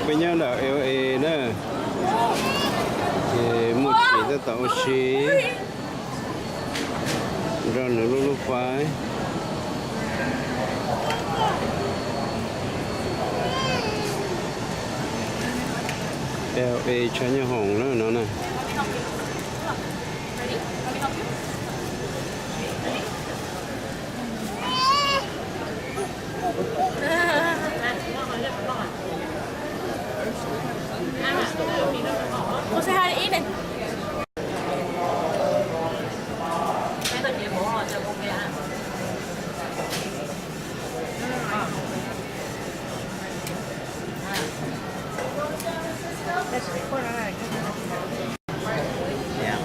Peb nyob ntawm L A na, ces muaj tsev tab tom ua si nrog nws lub lub faib. L A tshav nyob hoom na no na. Yeah.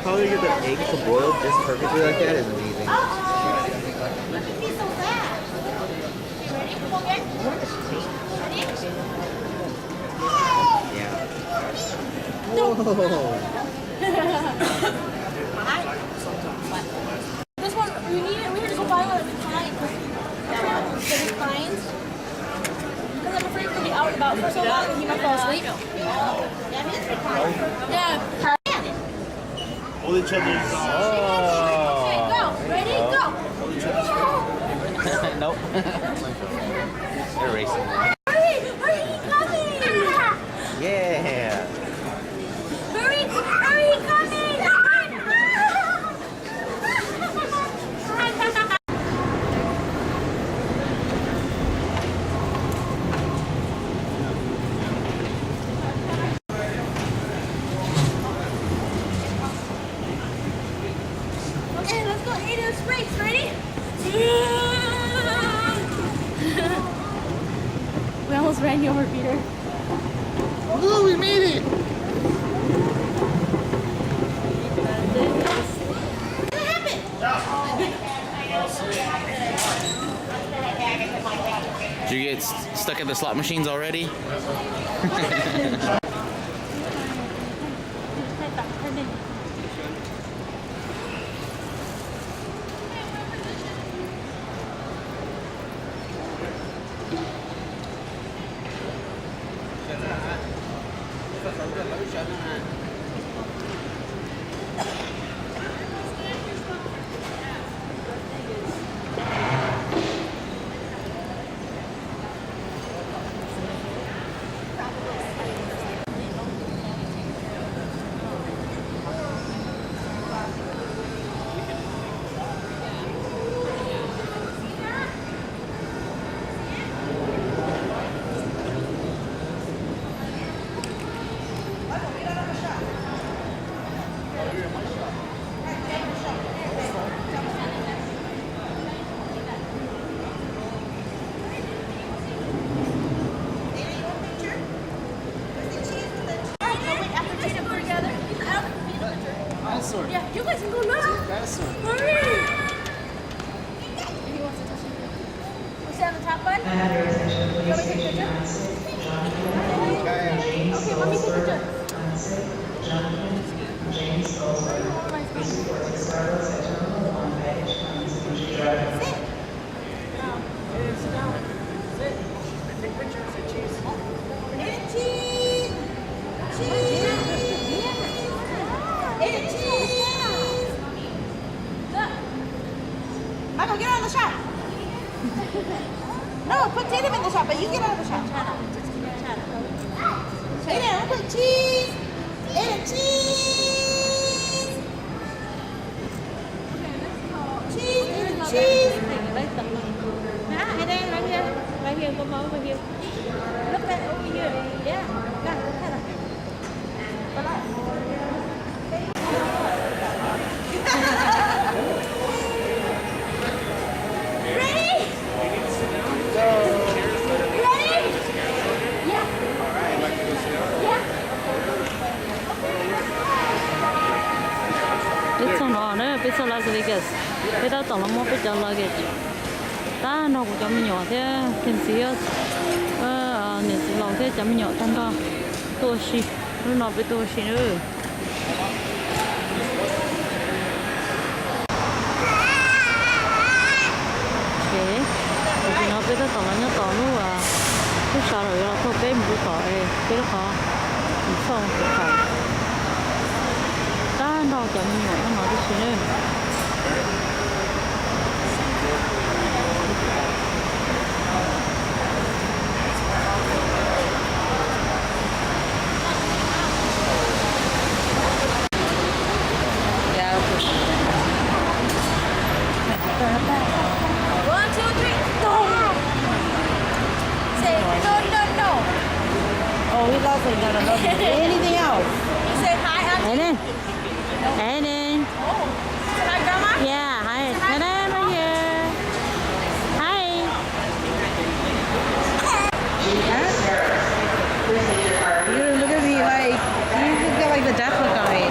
How they get the egg to boil just perfectly like that is amazing. Yeah. Whoa. This one, we need it. We need to go buy one of the pines. The pines. Because I'm afraid we're gonna be out and about for so long and he might fall asleep. Yeah. Hold each other's. Oh. Go. Ready? Go. Nope. They're racing. Hurry! Hurry! He's coming! Yeah. Hurry! Hurry! He's coming! Okay, let's go eat a sprite. Ready? We almost ran you over, Peter. Woo, we made it! Did you get s- stuck at the slot machines already? Dinosaur. Yeah, you guys can go now. Dinosaur. Hurry. Sit on the top one. Can we take a picture? Okay, let me take a picture. Sit. Eat cheese! Cheese! Eat cheese! Look! Michael, get out of the shot! No, put Tatum in the shot, but you get out of the shot. Aiden, put cheese! Aiden, cheese! Cheese, cheese. Nah, and then right here, right here, go more over here. Look at over here. Yeah, got it, got it. Ready? Ready? Yeah. Yeah. Peb txog no na, peb txog Las Vegas, peb tab tom los muab peb cov luggage tag nrho, kuv cov me nyuam thiab Kenzie, niam txiv laus thiab cov me nyuam tag nrho tuaj ua si. Hnub no peb tuaj ua si na. Peb tab tom los nyob tom lub, lub sas lawm, yuav los thauj peb mus rau tom peb lub qhov mus foob tus khaws. Tab nrog cov me nyuam nyob no tib si ne. One, two, three. Say no, no, no. Oh, he loves it. No, no, no. Anything else? Say hi, Auntie. Any? Any? Oh. Say hi, Grandma. Yeah, hi. Say hi. Hello, right here. Hi. Huh? You look at me like, you just got, like, the death look on me.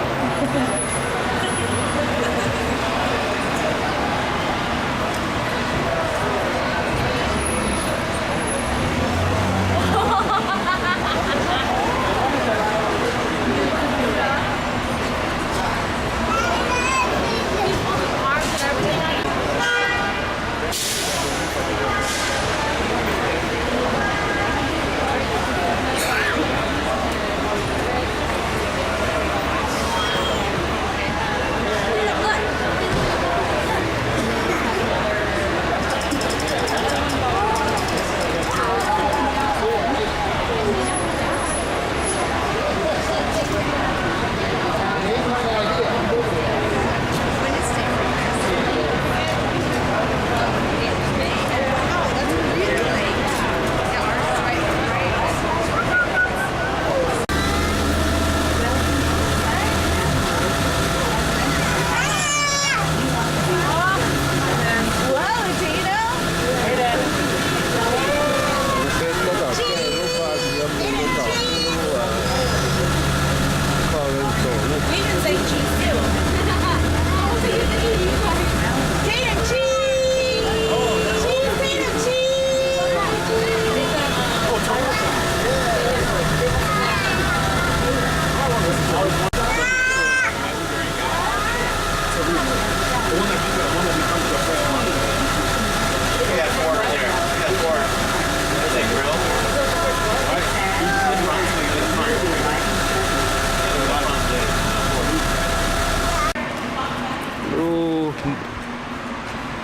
Lub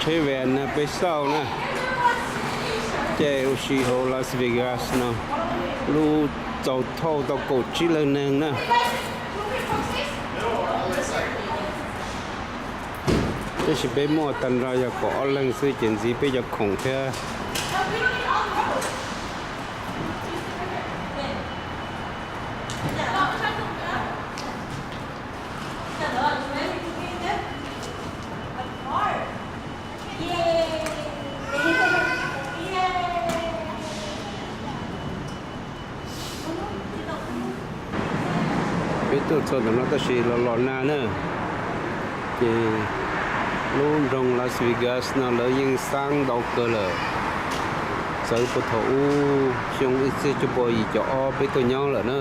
tsheb van no peb xauj na, caij ua si hauv Las Vegas no, lub txaus thauj tau kaum tsib leeg neeg na. Tab sis peb muaj tag nrho yog kaum ob leeg xwb ces ntxiv peb cov khoom thiab. Peb tuaj txog ntawm no tab sis los los nag na, ces lub nroog Las Vegas no lawv yeej xab ntau kawg lawm. Txawv puag thaum ub xyoo ib txhiab cuaj pua yim caum ob peb tuaj nyob lawm na.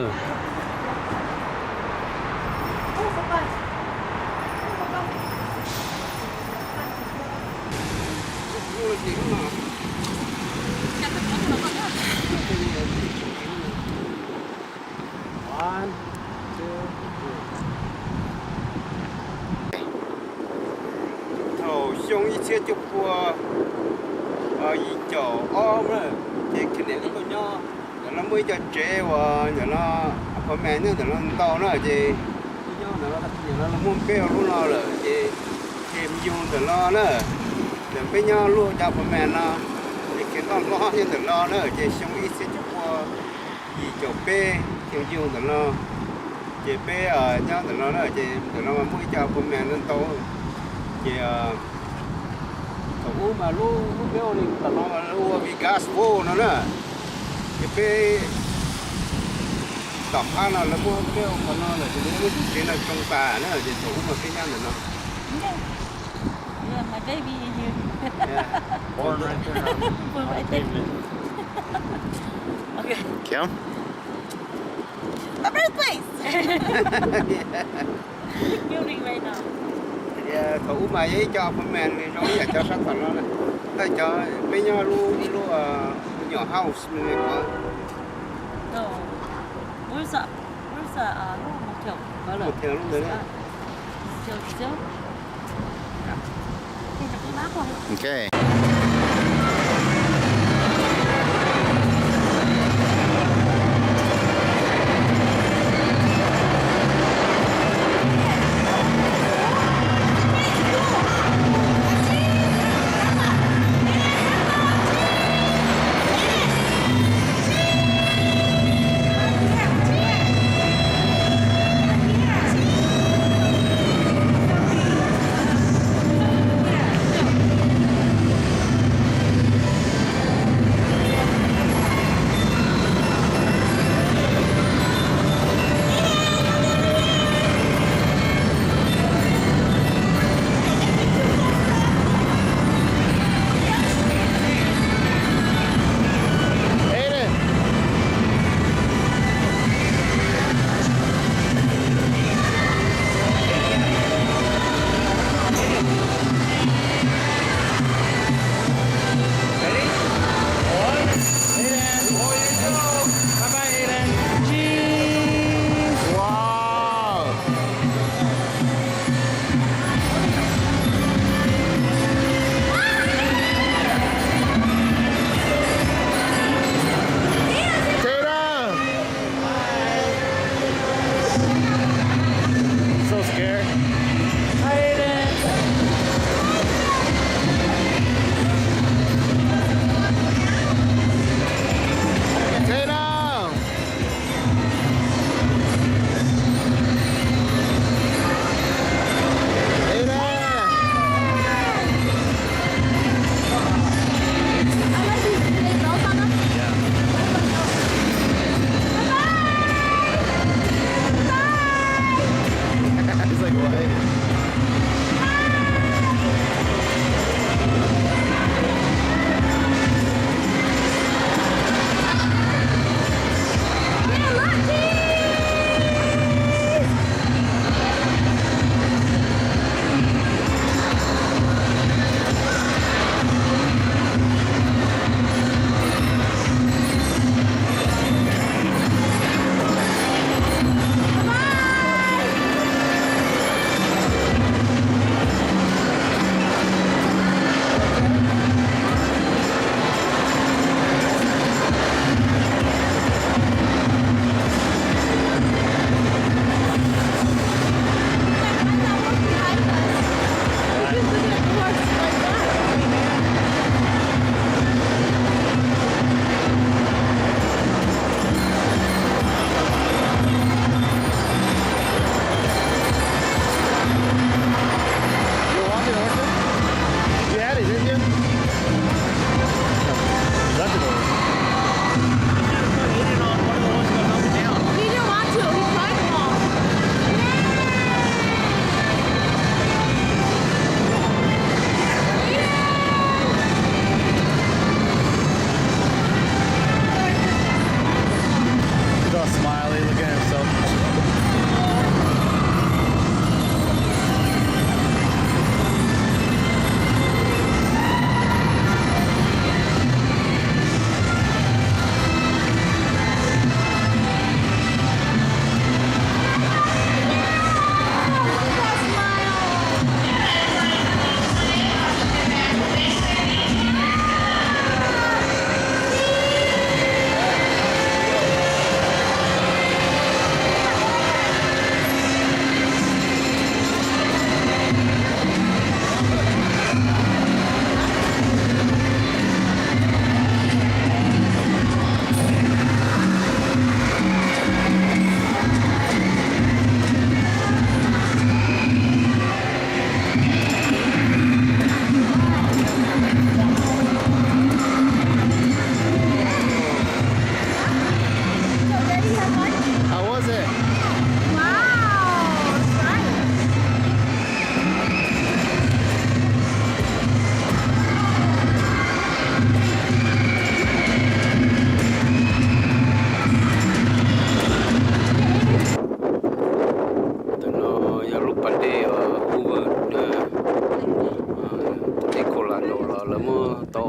Thaum xyoo ib txhiab cuaj pua yim caum ob na, ces Kenneth tuaj nyob ntawm no muaj ib co tsev uas ntawm no apartment nyob ntawm no ntau na, ces nyob ntawm no, ntawm no muaj peb ua lub no lawm ces khiav mus yug ntawm no na. Ntawm peb nyob lub cov apartment no, ces khiav noj hlob nyob ntawm no na, ces xyoo ib txhiab cuaj pua yim caum peb khiav yug ntawm no. Ces peb nyob ntawm no na, ces ntawm no mas muaj ib co apartment no ntau. Ces thaum ub mas lub, lub peb ua li ntawm no mas ua Vegas World no na. Ces peb tom qab no lawv muab peb ua qhov no lawm ces lawv muab tus tsev no tsoo tas na, ces thaum ub mas peb nyob ntawm no. Yeah, my baby is here. Born right there. Born right there. Okay. Kim? My birthplace! Building right now. Thaum ub mas yog ib co apartment zoo ib yam cov sab tom no na. Tab cov peb nyob lub, lub, lub nyuam house me me ko. Hotel lub ntawd na.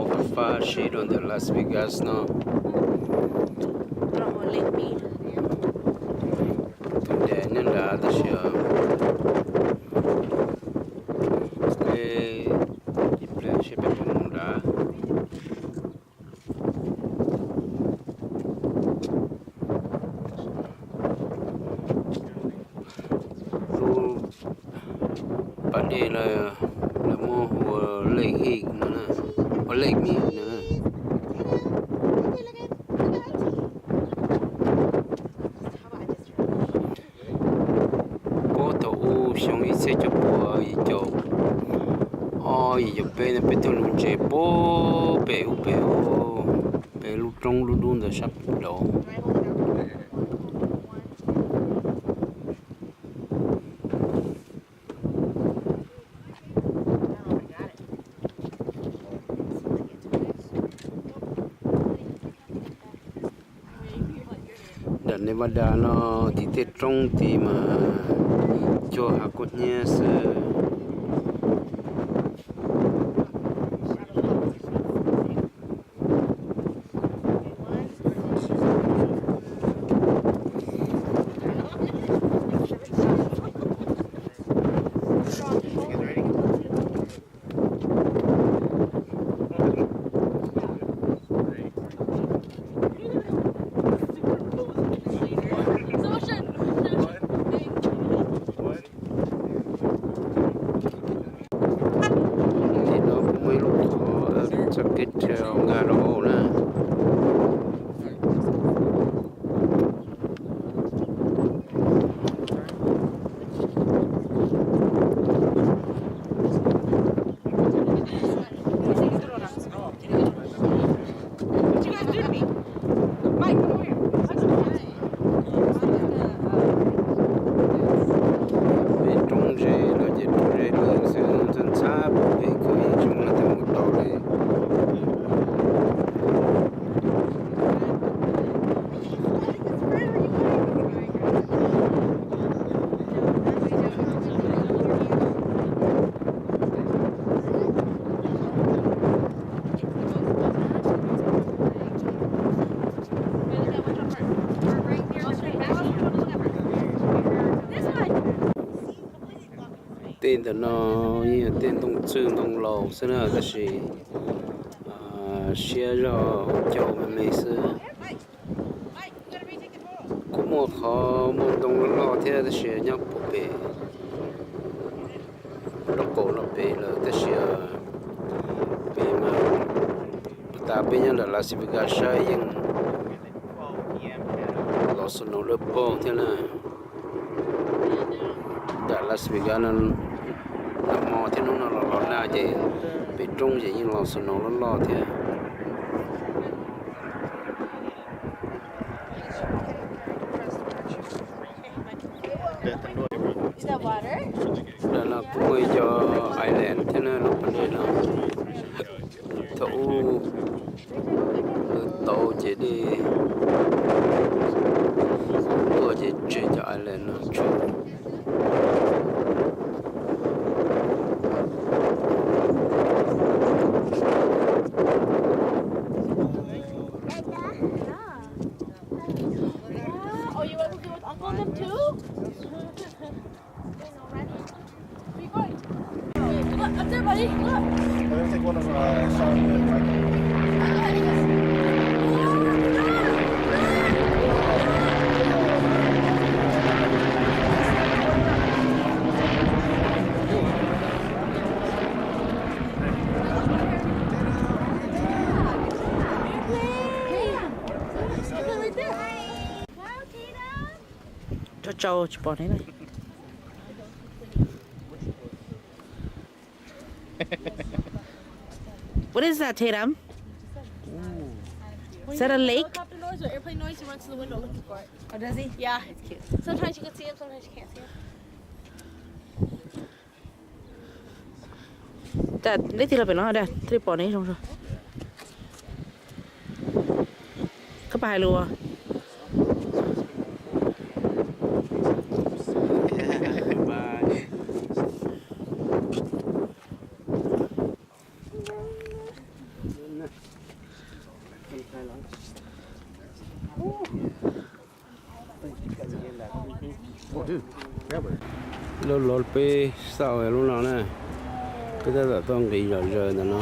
Fab fab sib rau ntawm Las Vegas no. Tus nres nyob nrad tab sis peb ib pliag seb peb puas mus nrad. Lub pas dej lawv muab hu ua Lake Hick no, ua Lake Mead no. Puag thaum ub xyoo ib txhiab cuaj puas yim caum ob yim caum peb no peb tuaj nuv ntses puag pem ub pem, pem lub roob dub dub ntawd sab nraud. Nram Nevada no tim tej roob tid mas cuag hav kub hnyiab xwb. Tim no kuj muaj ib lub qhov txoj kev trail nkag rau hauv na. Pem roob ze no ces roob ze lawm xwb, ntxhab ntxhab pem koj yeej tsis muaj leej twg mus tau li. Tej ntawm no yeej yog tej ntoo txwj ntoo laus xwb na, tab sis siab zog cau me me xwb. Kuj muaj qhov muaj ntoo loj loj thiab tab sis nyob puag pem nraub qaum no pem lawm tab sis pem mas puag ta peb nyob nram Las Vegas saib yeej los snow dawb paug thiab na. Nram Las Vegas no nag hmo thiab hnub no los los nag ces pem roob ces yeej los snow loj loj thiab. Nram no kuj muaj ib co island thiab na, lub pas dej no. Thaum ub lawv tau ces dej tuaj ces tseg cov island no tshwm. Oh, you want to do with Uncle and them too? Where you going? Look, up there, buddy. Look. We're gonna take one of, uh, Sean and Michael. Tsau tsau tsis pom ne. What is that, Tatum? Is that a lake? Helicopter noise or airplane noise, he runs to the window looking for it. Oh, does he? Yeah. It's cute. Sometimes you can see him, sometimes you can't see him. Dad, neb tig los pem no, Dad, thiaj li pom neb zoo zoo. Koj pab hais lus. Lub lov peb xauj lub no na, peb tab tom tuaj nqis zom zaws ntawm no,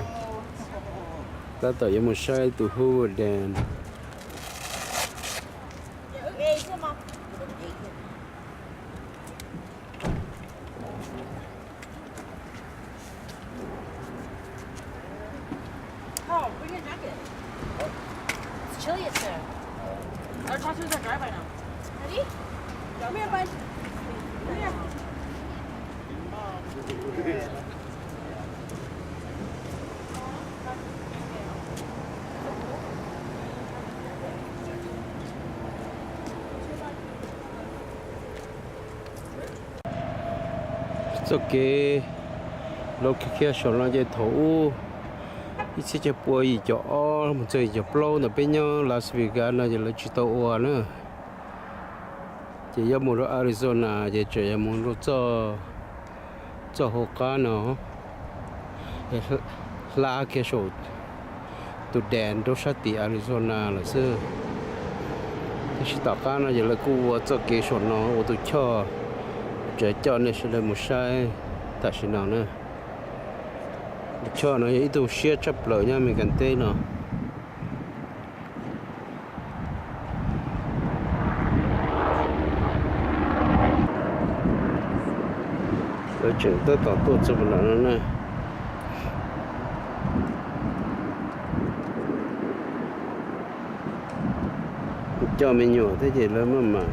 tab tom yuav mus saib tus Hoover Dam. Oh, bring a jacket. It's chilly up there. Our tattoos are dry by now. Ready? Come here, bud. Come here. Txoj kev los kiag kiag saum no ces thaum ub ib txhiab cuaj pua yim caum ob mus txog yim caum plaub ntawm peb nyob Las Vegas no ces lawv tsis tau ua na. Ces yuav mus rau Arizona ces tseem yuav mus rau txoj, txoj hauv qab no, hla kiag saum tus dam rau sab tim Arizona lawm xwb. Tab sis tom qab no ces lawv kuj ua txoj kev saum no ua tus choj, tseem coj nej sawv daws mus saib tam sim no na. Tus choj no yog ib tug siab tshaj plaws nyob Amelikas teb no. Lawv tseem tab tom tuaj txog puag nram no na. Coj me nyuam thiab ces lawv maj mam.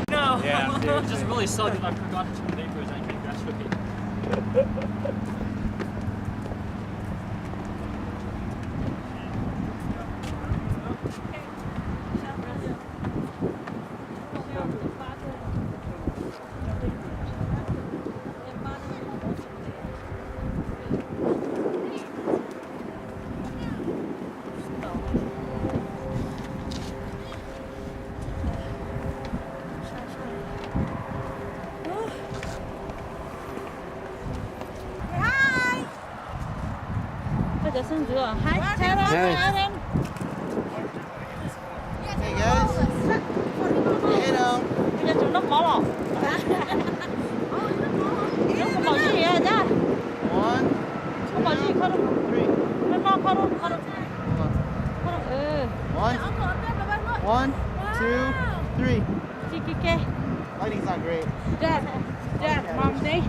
No. Yeah, dude. It just really sucked that I forgot to turn the vapors on. That's okay. Koj cov xeeb ntxwv os, hi, tell them, hi. Hey guys. Hey now. Koj cov tsov noj mov los? Noj mov zij thiab. One, two, three. Noj noj kho rau, kho rau. Kho rau, ừ. One, one, two, three. Ci ke ke. Lighting's not great. Dad, Dad, Mom, Dad.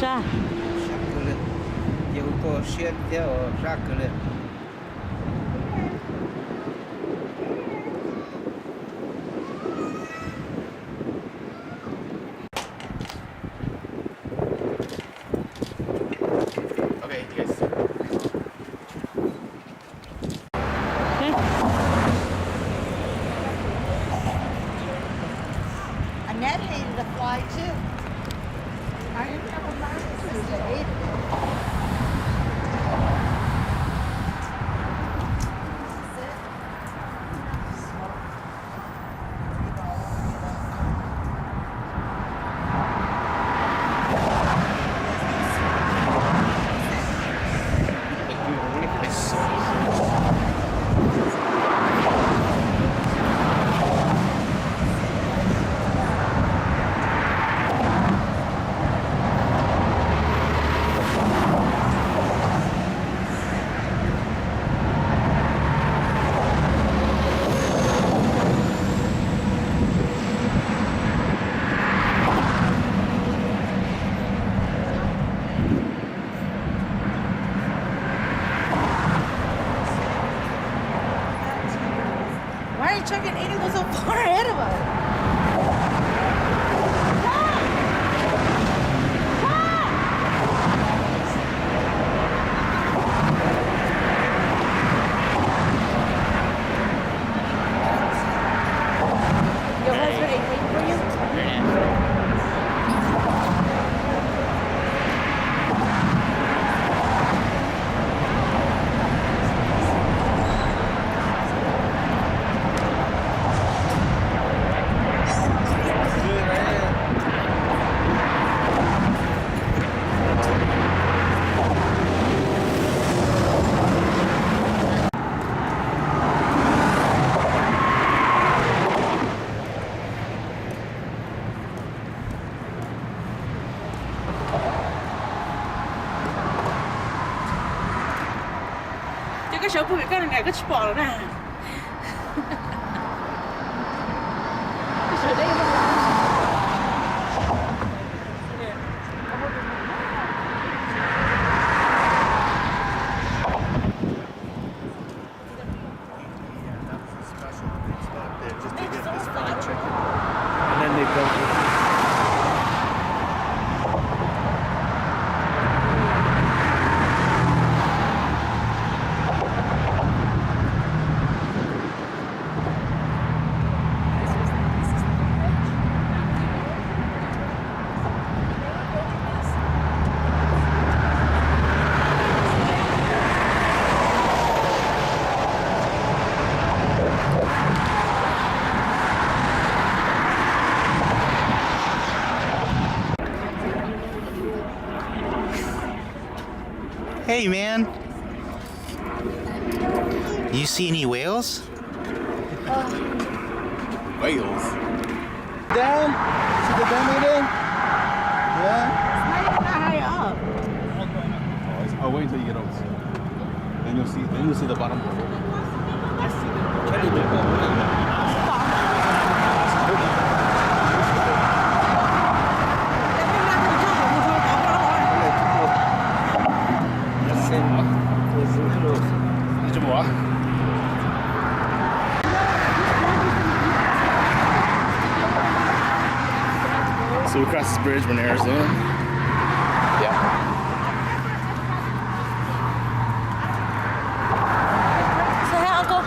Sab. Ces ua Tuaj siab thiab sab kawg li. Okay, you guys. Annette hated a fly too. I remember my sister hated it. Why are you chugging eighty miles so far ahead of us? Your husband is waiting for you? Ces koj sawv puag pem koj na, koj tsis pom lawm na. Yeah, that was a special spot there, just to get this fine chicken. And then they built it. Hey, man. You see any whales? Whales? Down? See the dam right there? Yeah? It's not even that high up. Oh, it's, I'll wait until you get over. Then you'll see, then you'll see the bottom of the boat. So we crossed this bridge, we're in Arizona. Yeah. Say hi, Uncle.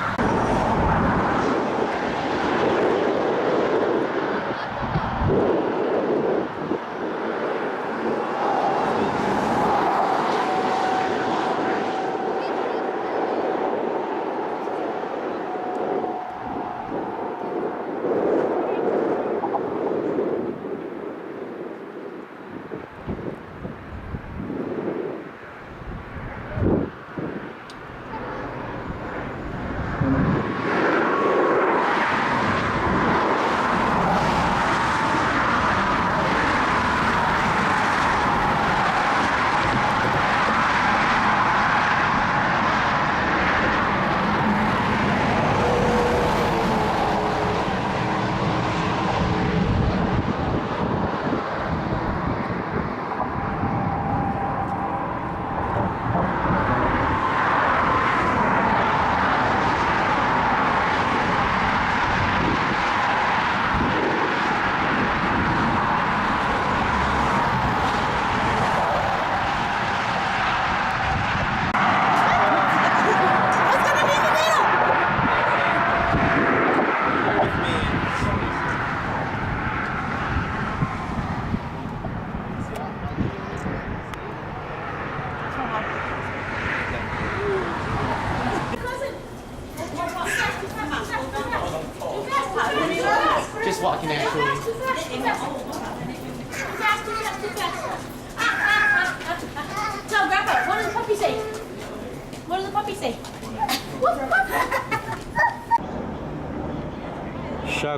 Sab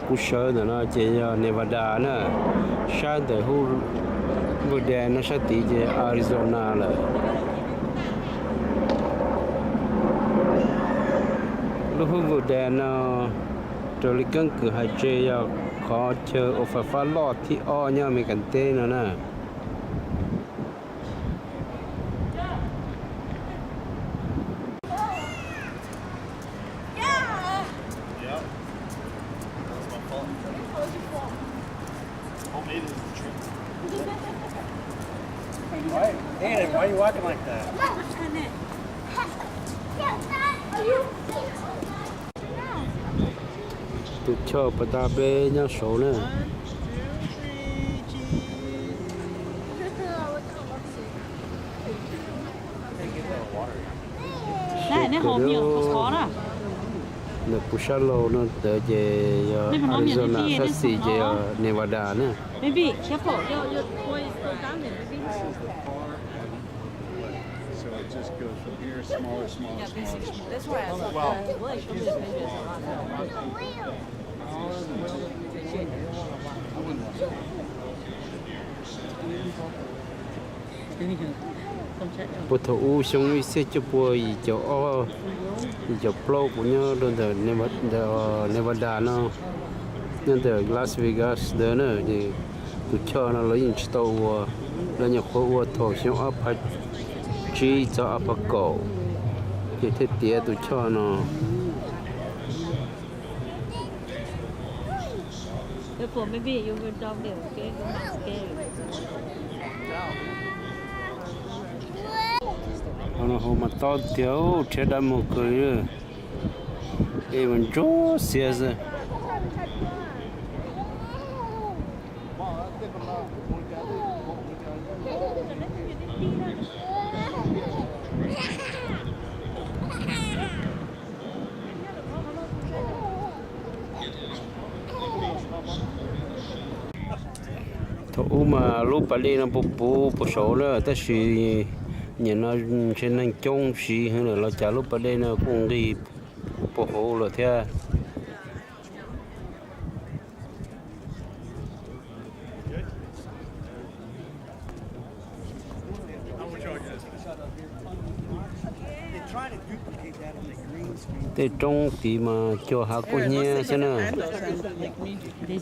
kuv sawv ntawm no ces yog Nevada na, sab ntawm Hoover Dam no sab tid ces Arizona lawm. Lub Hoover Dam no raws li keeb kwm hais tseg yog qhov chaw uas fais fab loj thib ob nyob Amelikas teb no na. Tus choj pas tas peb nyob saud na. Ntawm kuv sab laug no ntawd ces yog Arizona, sab xis ces yog Nevada na. Puag thaum ub xyoo ib txhiab cuaj pua yim caum ob, yim caum plaub kuv nyob rau ntawm Nevada no, nyob ntawm Las Vegas ntawd na, tus choj no lawv yeej tsis tau ua, lawv nyuam qhuav ua thaum xyoo ob phav tsib txog ob phav kaum, ces thiaj tiav tus choj no. Qhov no hauv mas tob tiag, rhiab dab muag kawg li, es mas ntsuab xiav xwb. Thaum ub mas lub pas dej no puv puv puag saud lawm, tab sis nim no ntshe neeg coob siv heev lawm los cas lub pas dej no kuj nqis puag hauv lawm thiab. Tej roob tid mas cuag hav kub hnyiab xwb na.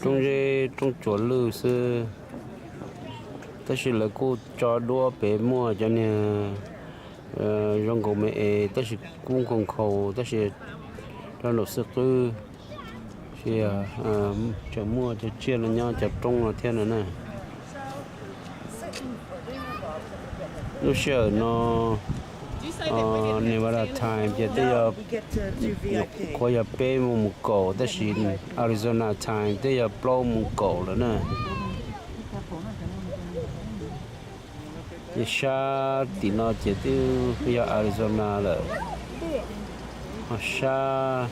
Roob zeb roob tsuas lwj xwb. Tab sis lawv kuj tso duab pem muaj cov niag zoo nkaus me es tab sis kub nkhaus nkhaus tab sis rau nraum xwb qwb. Tseem muaj cov tsiaj no nyob cov roob no thiab no na. Lub sij hawm no Nevada time ces tej yog, nyuam qhuav yog peb moos mus kaum tab sis Arizona time tej yog plaub moos kaum lawm na. Ces sab tim no ces twb yog Arizona lawm, ho sab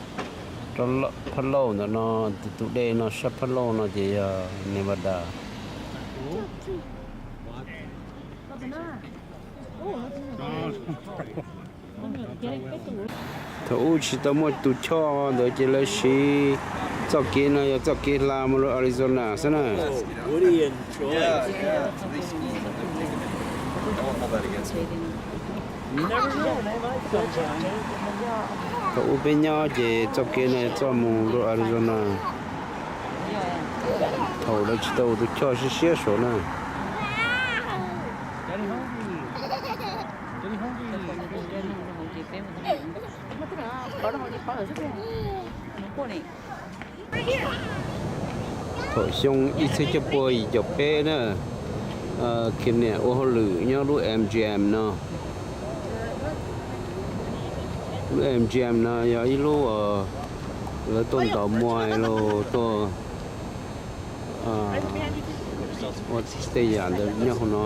phab lauj ntawm no, tus dej no sab phab lauj no ces yog Nevada. Thaum ub tsis tau muaj tus choj ntawd ces lawv siv txoj kev no yog txoj kev hla mus rau Arizona xwb na. Thaum ub peb nyob ces txoj kev no yog txoj mus rau Arizona. Thaum lawv tsis tau ua tus choj siab siab saud na. Thaum xyoo ib txhiab cuaj pua yim caum peb na, Kenneth ua hauj lwm nyob lub M G M no. Lub M G M no yog ib lub lawv tuaj ntaus muaj los tuaj ua tej yam ntawd nyob hauv no.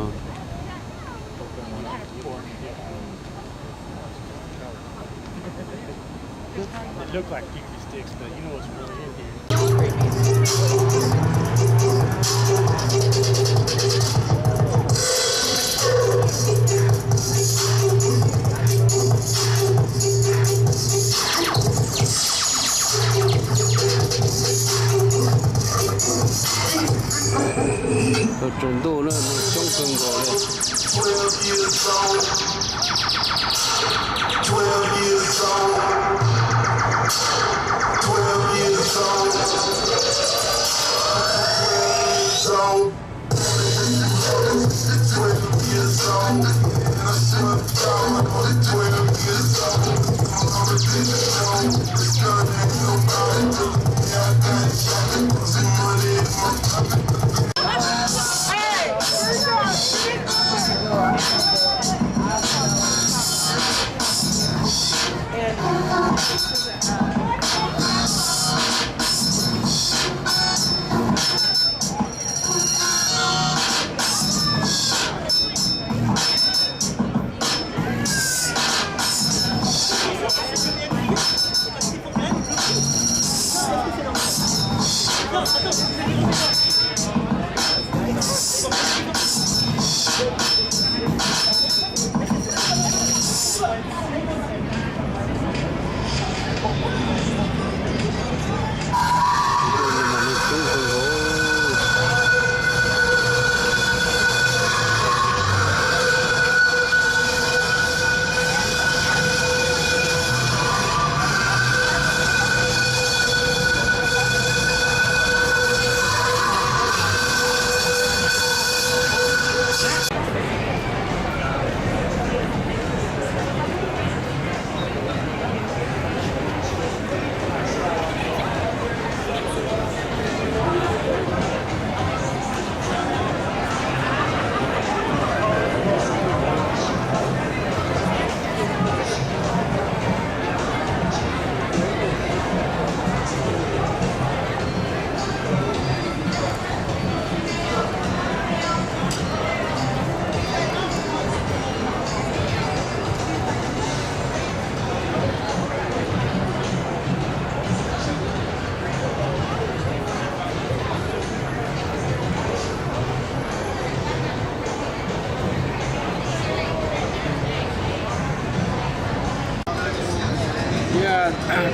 Tsaus ntuj na, neeg coob kawg nkaus li.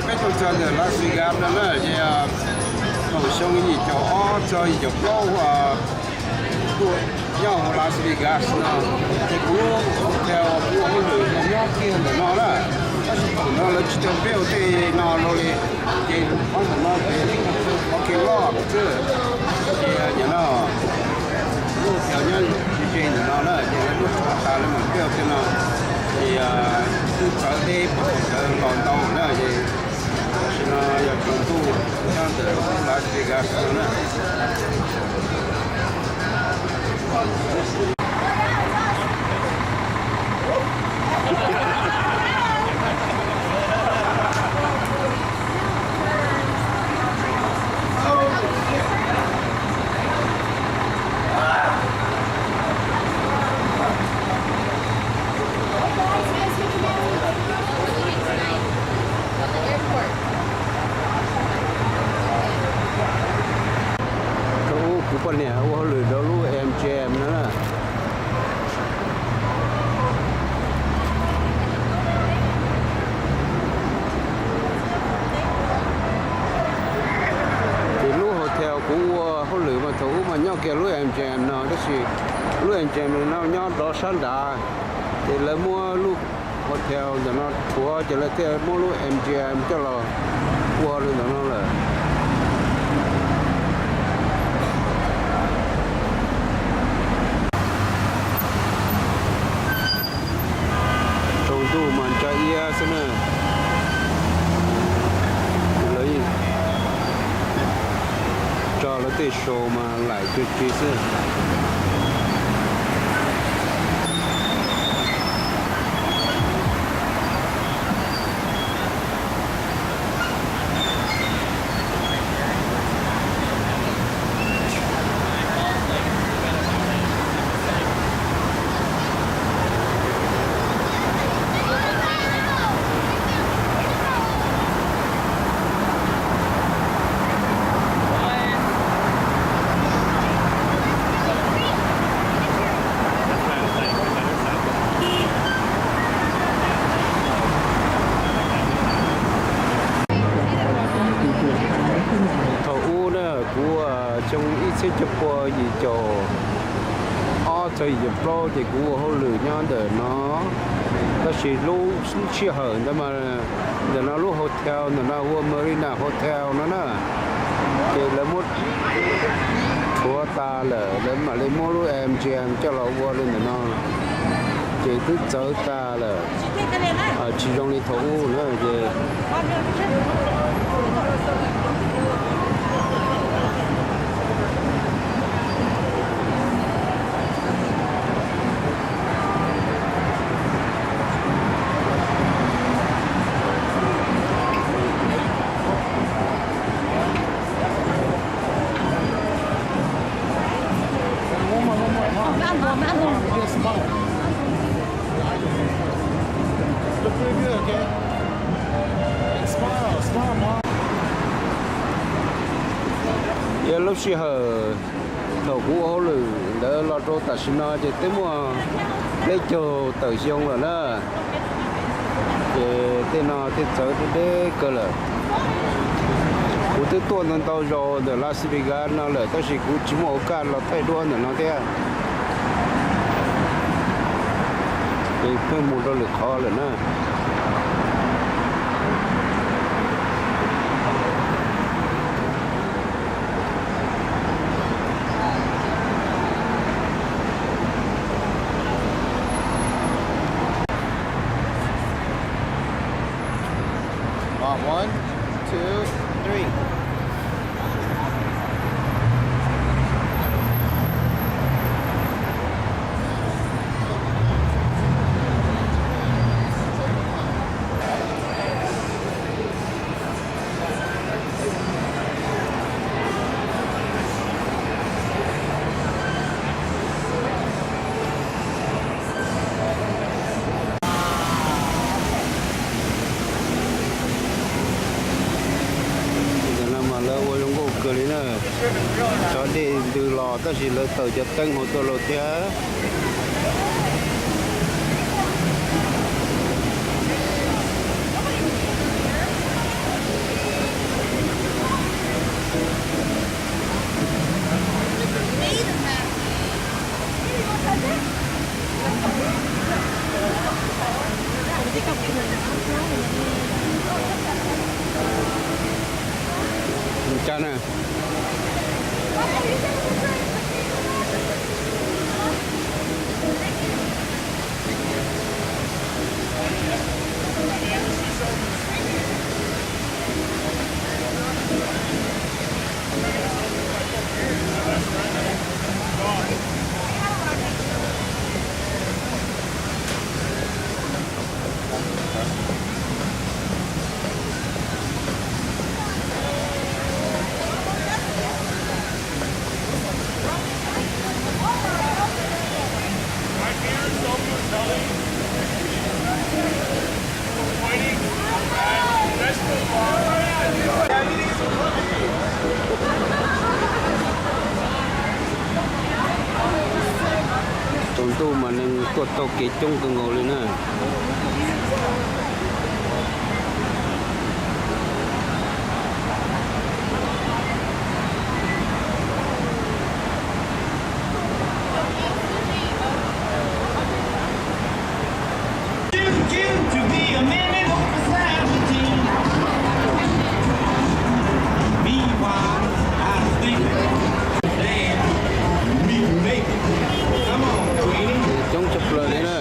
Peb tuaj txog ntawm Las Vegas no na, ces thaum xyoo yim caum ob txog yim caum plaub tuaj nyob hauv Las Vegas no, ces kuv lub hotel kuv ua hauj lwm nyob kiag ntawm no na. Tab sis thaum no lawv tsis tau build tej no rau li, ces qhov ntawm no ces parking lot xwb. Ces nim no lub hotel nyob ze ze ntawm no na, ces lawv muab rho tas lawv mam build tej no. Ces twb txawv deb puag thaum ntawd los ntau na, ces tam sim no yog tsaus ntuj nyob ntawm Las Vegas no na. Thaum ub kuv poj niam ua hauj lwm rau lub M G M no na. Ces lub hotel kuv ua hauj lwm mas thaum ub mas nyob kiag lub M G M no, tab sis lub M G M no nyob rov sab nrad, ces lawv muab lub hotel ntawm no rhuav ces lawv thiaj muab lub M G M coj los ua li ntawm no lawm. Tsaus ntuj mas ntsa iab xwb na. Lawv tso lawv tej show mas laim tsw tsi xwb. Thaum ub na, kuv xyoo ib txhiab cuaj pua yim caum Yim caum plaub ces kuv ua hauj lwm nyob ntawm no, tab sis lub sij hawm ntawd mas ntawm no lub hotel ntawm no hu ua Marina Hotel no na, ces lawv muab rhuav tas lawm, lawv mam li muab lub M G M coj los ua li ntawm no, ces twb txawv tas lawm, tsis zoo li thaum ub na ces Yog lub sij hawm thaum kuv ua hauj lwm ntawd los rau tam sim no ces twb muaj peb caug tawm xyoo lawm na. Ces tej no tej txawv deb deb kawg lawm. Kuv twb tuaj ntau ntau zaus ntawm Las Vegas no lawm tab sis kuv tsis muaj ua kaj los thaij duab ntawm no thiab. Ces pheej mus rau lwm qhov lawm na. One, two, three. Ntawm no mas lawv ua zoo nkauj kawg li na. Cov dej ntws los tab sis lawv taws cov teeb hauv tuaj los thiab. Tsaus ntuj mas neeg tuaj taug kev coob kawg nkaus li na. Coob tshaj plaws li na.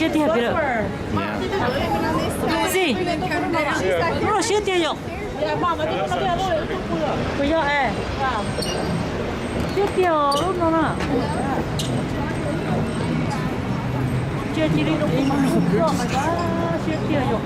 Siab tiag pis lawm. Xij, lub no siab tiag yom. Kuv yog es, siab tiag os lub no na. Cia cia li rau kuv mas, siab tiag yom.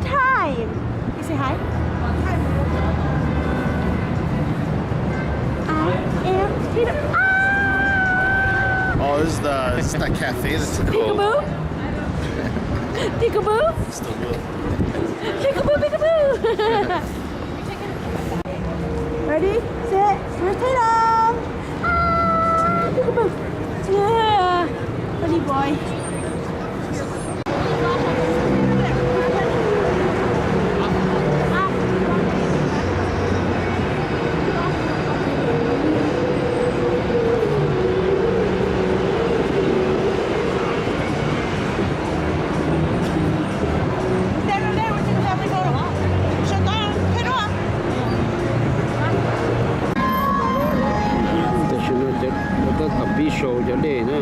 Time. You say hi. I am Peter. Ah! Oh, this is the, this is the cafe. This is cool. Peekaboo. Peekaboo. Still good. Peekaboo, peekaboo. Ready, set, rotate them. Ah, peekaboo. Yeah, funny boy. Tam sim no cov tab tom pib sau cov dej na.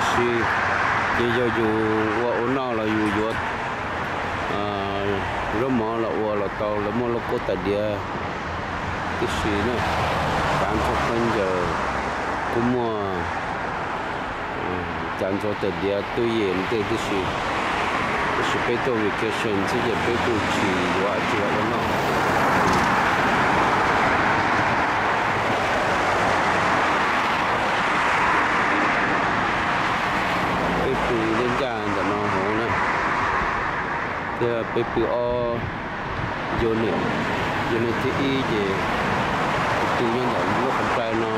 Tab sis ces yog yus ua ua noj los yus yuav zaub mov los ua los tau, lawv muaj lauj kaub tais diav tib si na, kav ntxhua khaub ncaws, kuj muaj kav ntxhua tais diav tub yem ntej tib si. Tab sis peb tuaj vacation xwb ces peb kuj tsis yuav tsis ua noj. Peb pw ncaj ncaj ntawm no hauv na, thiab peb pw ob unit, unit thib ib ces pw nyob ntawm lub qhov rai no.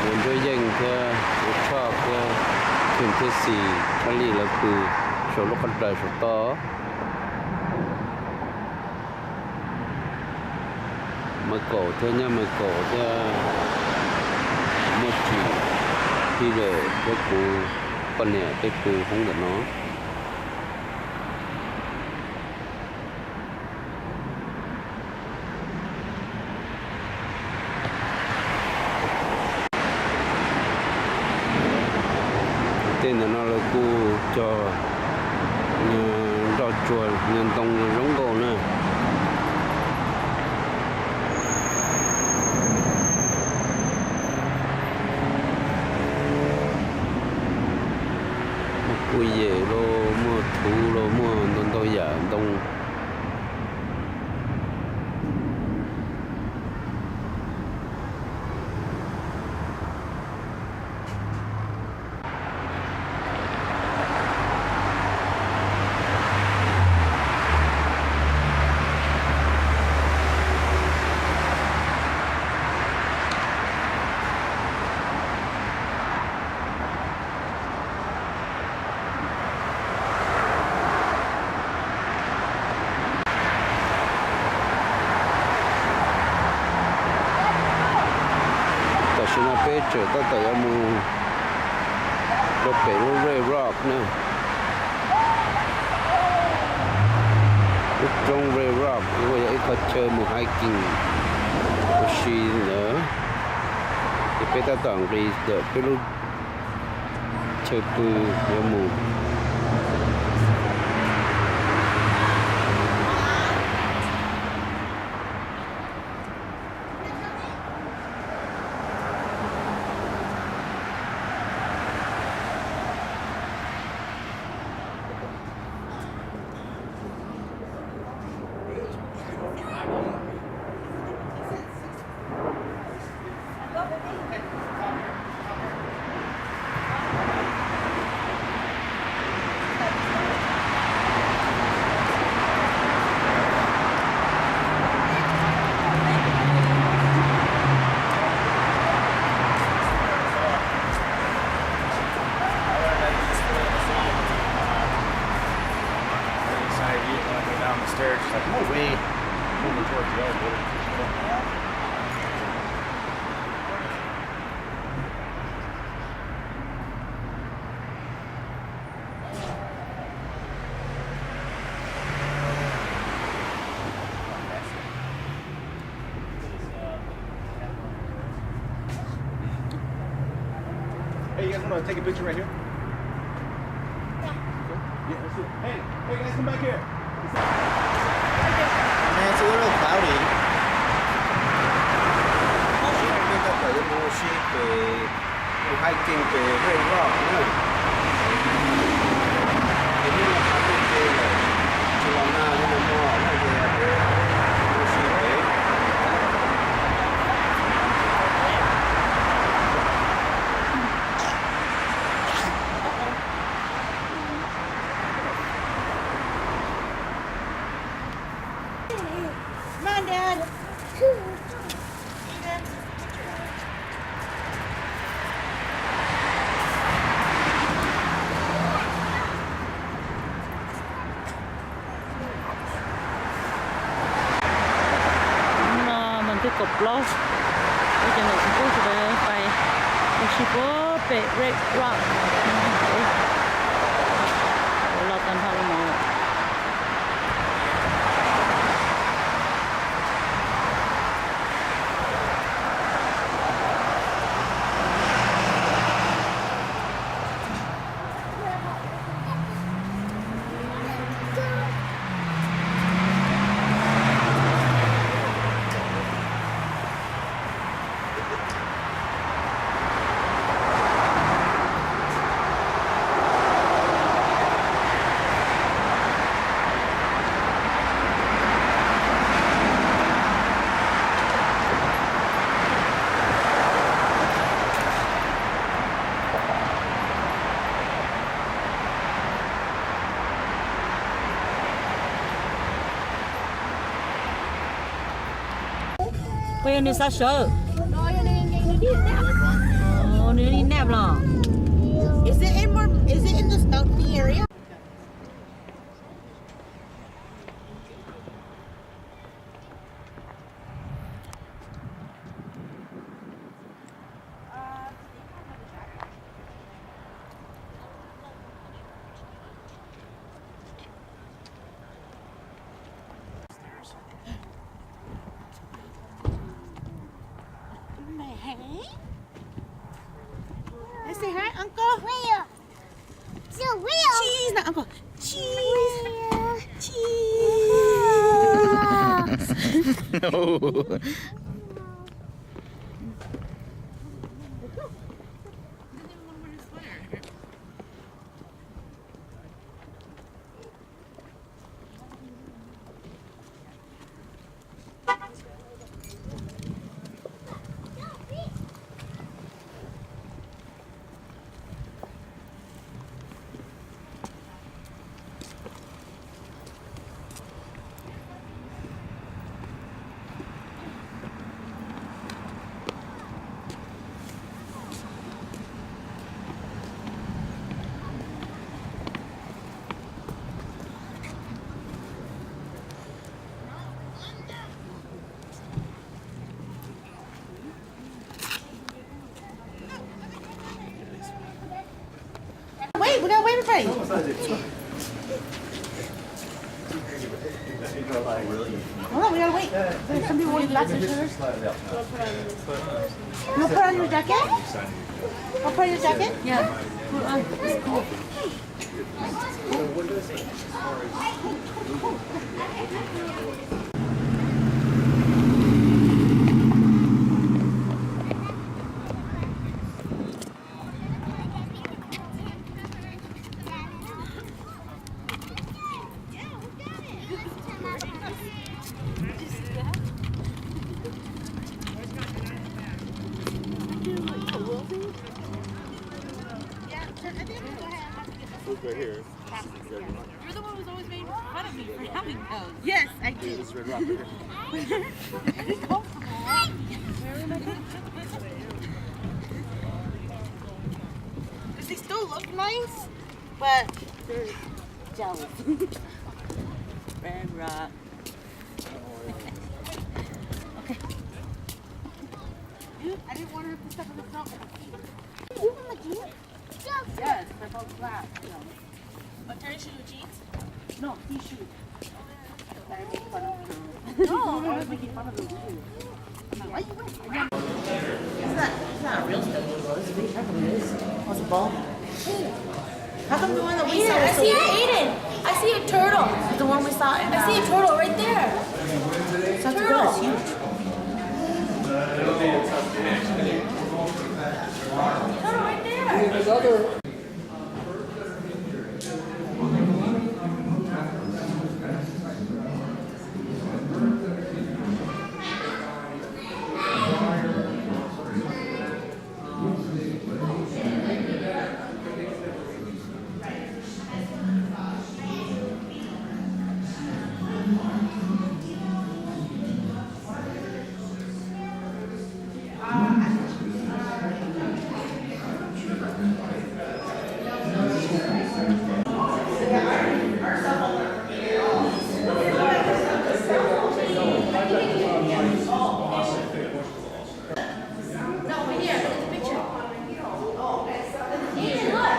Ua Nruab Yeej thiab ua Tshoj thiab Khwm thiab Xis Tshaj Lij lawv pw saum lub qhov rai saum toj. Maiv Kaum thiab nyab Maiv Kaum thiab Muaj Tsim, Peter thiab kuv poj niam peb pw hoob ntawm no. Tej ntawm no lawv kuj cog nroj tsuag, ntoo zoo nkauj na. Muaj kuj yem los muaj thuv los muaj ntau ntau yam ntoo. Tam sim no peb tseem tab tom yuav mus rau pem lub Red Rock na. Lub roob Red Rock kuj yog ib qho chaw mus hiking ua si ntawd, ces peb tab tom nqis ntawm peb lub chaw pw yuav mus. Inside, you went down the stairs, like, no way. Moving towards the elevator. Hey, you guys want to take a picture right here? Yeah, let's do it. Hey, hey, guys, come back here. It's a little cloudy. Peb tab tom yuav mus ua si pem, mus hiking pem Red Rock na. Ces hnub no qhov twg ces lawm, tsis los nag li no no na, ces peb mus ua si pem. Hnub no mas thib kaum plaub, ib cov niam txiv tub sawv daws pais ua si puag pem Red Rock. Los tag nrho los mas. Puas yog nws xav sawv? Nws li nap los? Is it in more, is it in the Scout Knee area? Hey. Let's say hi, Uncle. Real. It's a real. Cheese, not Uncle. Cheese. Real. Cheese. No. Wait, we gotta wait for you. Hold on, we gotta wait. There's some people waiting back for sure. You put on your jacket? I'll put on your jacket? Yeah, put on. It's cool. Look right here. You're the one who's always making fun of me for having those. Yes, I do. This is Red Rock right here. It's comfortable. Does he still look nice? But they're jealous. Red Rock. Okay. I didn't want her to step on the snow. You want my jeans? Yes, they're both black. So. But can I show you jeans? No, these shoes. That I make fun of. No, I was making fun of those shoes. Why you wear? It's not, it's not a real study, though. It's a big, I can do this. What's a ball? How come the one that we saw was so big? Aiden, I see a turtle. The one we saw in, I see a turtle right there. Turtle. Turtle right there. No, over here. Look at the picture. Aiden, look.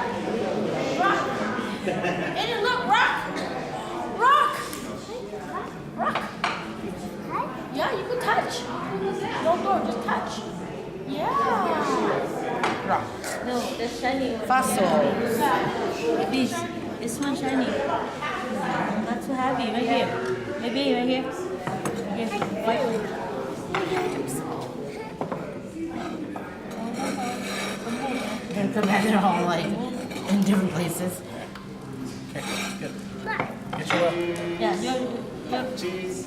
Rock. Aiden, look. Rock. Rock. Rock. Yeah, you can touch. Don't go, just touch. Yeah. Rock. No, that's shiny one. Fossil. This, this one shiny. Not too heavy, right here. Maybe right here. Here. Can imagine all, like, in different places. Okay, good. Get your, uh, yeah, your, your cheese.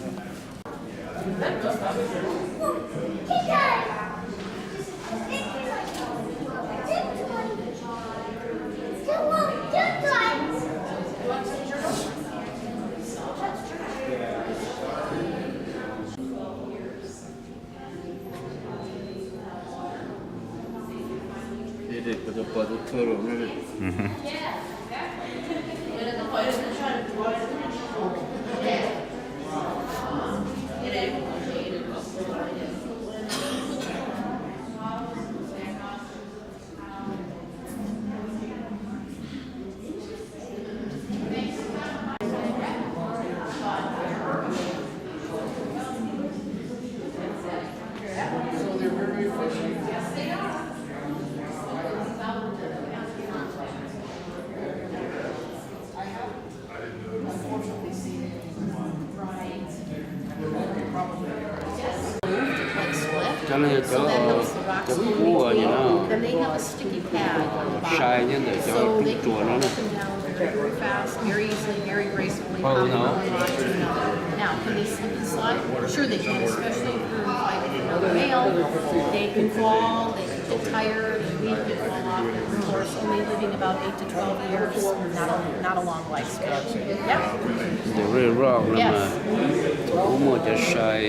Cov no yog cov, cov kub no, sai nyob ntawm cov rooj tsuas no na. Pawg no. Ntawm Red Rock no mas kuj muaj cov sai.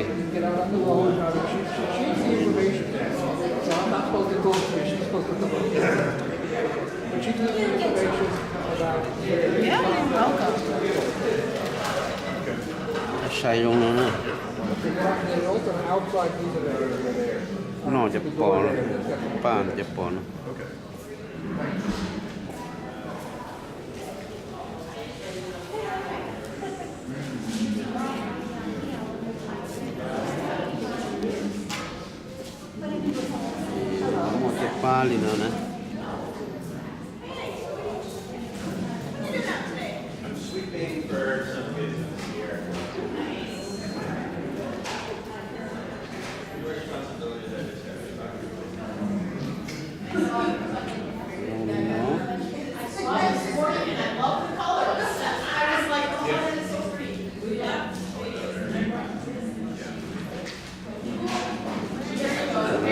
Sai zoo no na. Noj cov pos, paj cov pos no. Muaj tej pab li no na.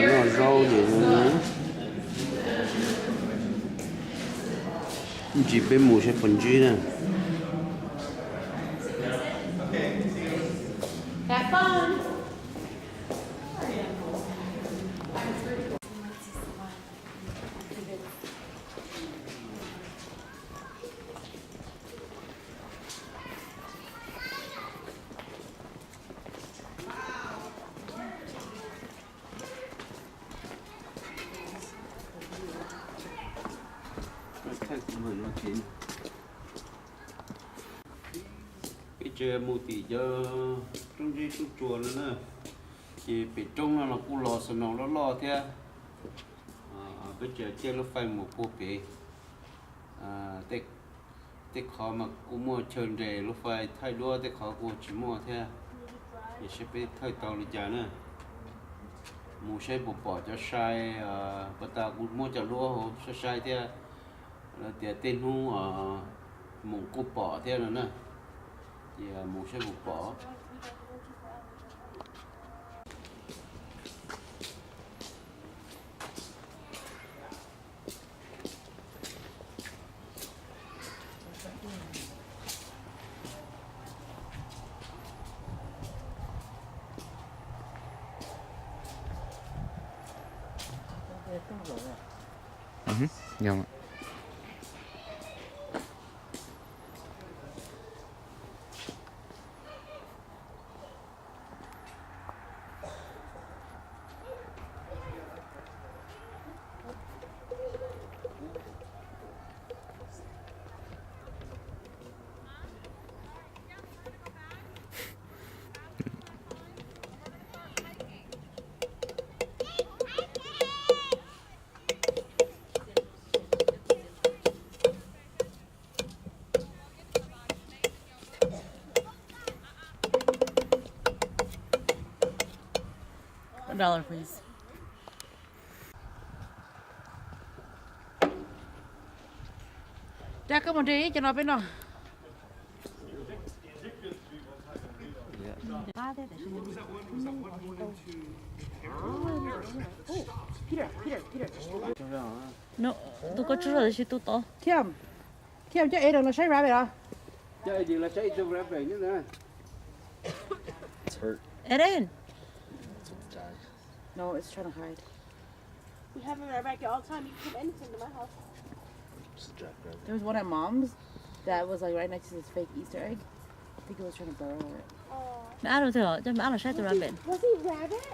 Noj zaub ces ntsis peb mus saib puas ntsib na. Peb tseem mus tim cov roob zeb roob tsuas no na, ces pem roob no los kuj los snow loj loj thiab. Peb tseem caij lub fais mus puag pem. Tej qhov mas kuj muaj chaw nres lub fais thaij duab, tej qhov kuj tsis muaj thiab. Ces saib peb thaij tau li cas na. Mus saib puas pom cov sai, puas tas kuv muab cov duab hauv saib saib thiab. Lawv tias tej hnub mus kuj pom thiab no na. Ces mus saib puas pom. One dollar, please. Dad, koj mus nres cov no peb noj. Tus ko tsuj zog tiam sis tus tod. Thiab, thiab coj Aiden los saib rabbit os. Aiden. No, it's trying to hide. You have a rabbit all the time. You can come anytime to my house. Just a jack rabbit. There was one at Mom's that was, like, right next to this fake Easter egg. I think it was trying to burrow it. Mab Aaron thiab, coj Mab Aaron saib tus rabbit. Was he rabbit?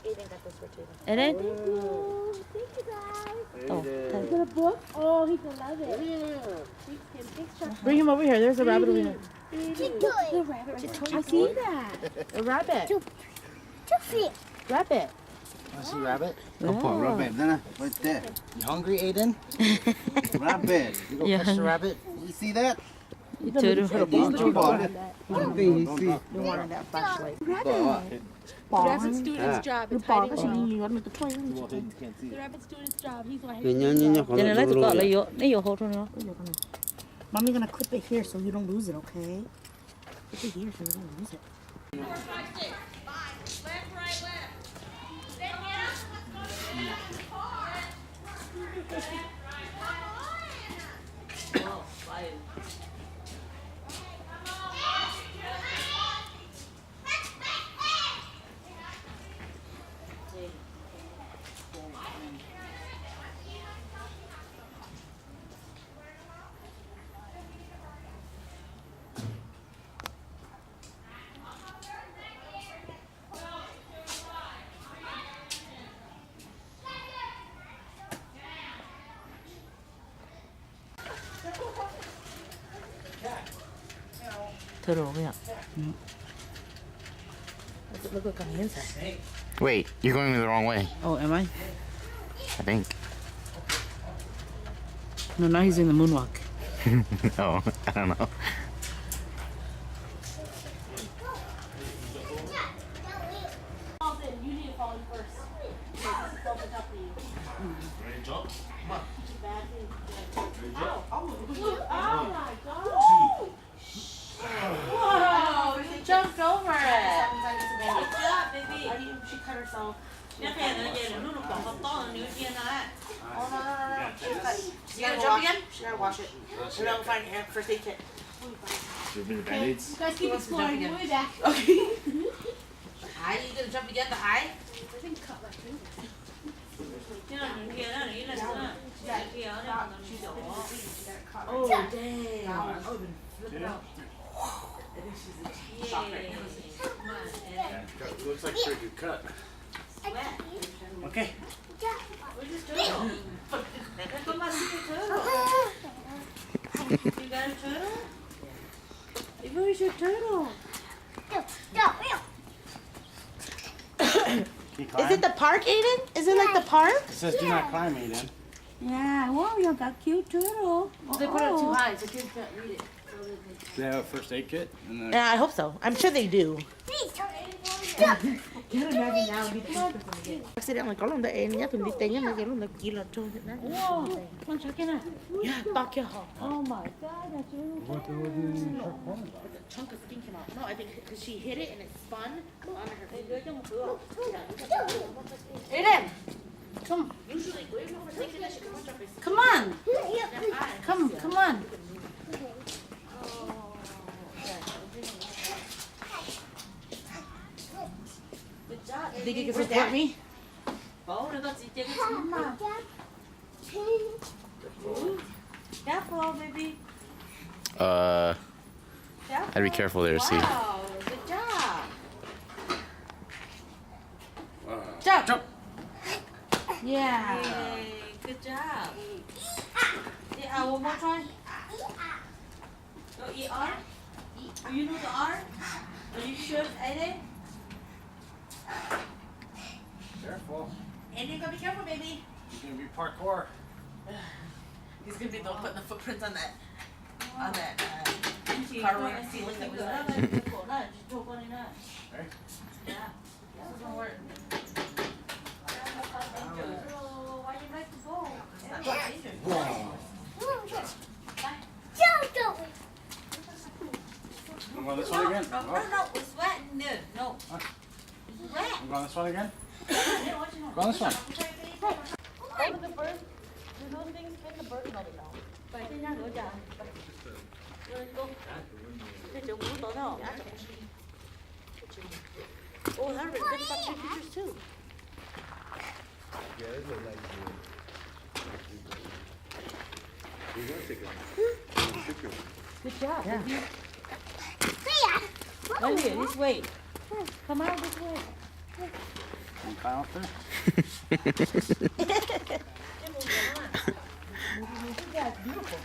Aiden got this for Taylor. Aiden? Thank you. Thank you, guys. Is it a book? Oh, he's gonna love it. Yeah. Thanks, Kim. Thanks, Chuck. Bring him over here. There's a rabbit over here. Aiden. The rabbit right there. I see that. A rabbit. Two, two feet. Rabbit. I see rabbit. Go for it, rabbit. There, right there. You hungry, Aiden? Rabbit. You go catch the rabbit. You see that? You turtle. Don't jump on it. Don't, don't, don't, don't. You wanted that flashlight. Rabbit. Rabbit's doing its job. It's hiding well. The rabbit's doing its job. He's right here. Ces nws laib tus kom lawv yuav, neb yuav hau rau no. Mommy's gonna clip it here so you don't lose it, okay? Clip it here so you don't lose it. Turtle, yeah. What's it look like on the inside? Wait, you're going the wrong way. Oh, am I? I think. No, now he's doing the moonwalk. Oh, I don't know. Falls in. You need to fall in first. This is open up for you. Ready to jump? Come on. Bad thing. Ready to jump? Ow. Oh my God. Two. Whoa, you jumped over it. Good job, baby. She cut herself. Neb qhia ntawd ces lub nws pom qhov tob nws cia na. Oh, no, no, no, no. She cut. You gotta jump again? She gotta wash it. And then we'll find a first aid kit. Give me the band-aids. You guys keep exploring. We'll be back. Okay. Ai, you gonna jump again, the high? Oh, dang. I think she's in shock right now. Yeah, it looks like a pretty good cut. Okay. Where's your turtle? Come on, see your turtle. You got a turtle? Hey, where's your turtle? Can you climb? Is it the park, Aiden? Is it like the park? It says do not climb, Aiden. Yeah, whoa, you got cute turtle. They put it too high, so kids can't read it. Do they have a first aid kit? Yeah, I hope so. I'm sure they do. Accidentally kov lub ntawd es nyob tus ntiv tes nyob ntawd ces lub ntawd kiv los rau na. Whoa, to kiag ho. Oh my God, that's really fun. The chunk of skin came out. No, I think 'cause she hit it and it spun. Aiden, come. Come on. Come, come on. Good job, Aiden. Think you can support me? Careful, baby. Uh, I'd be careful there, see. Wow, good job. Jump. Jump. Yeah. Yay, good job. Yeah, one more try. Go E R. Do you know the R? Are you sure it's Aiden? Careful. Aiden, go be careful, baby. He's gonna be parkour. He's gonna be the one putting the footprints on that, on that, uh, car runner ceiling that was there. Ready? Yeah. This is gonna work. Why you like to go? Everyone's dangerous. Whoa. Bye. I'm going this way again. No, no, no, it's wet in there. No. It's wet. I'm going this way again. Go this way. What do the birds, do those things fit the bird? No, they don't. But they not go down. Let's go. They don't move, don't know. Oh, Harvey, good fucking pictures too. Yeah, this is a nice view. Good job, baby. Come here, this way. Come out this way. Good job, beautiful.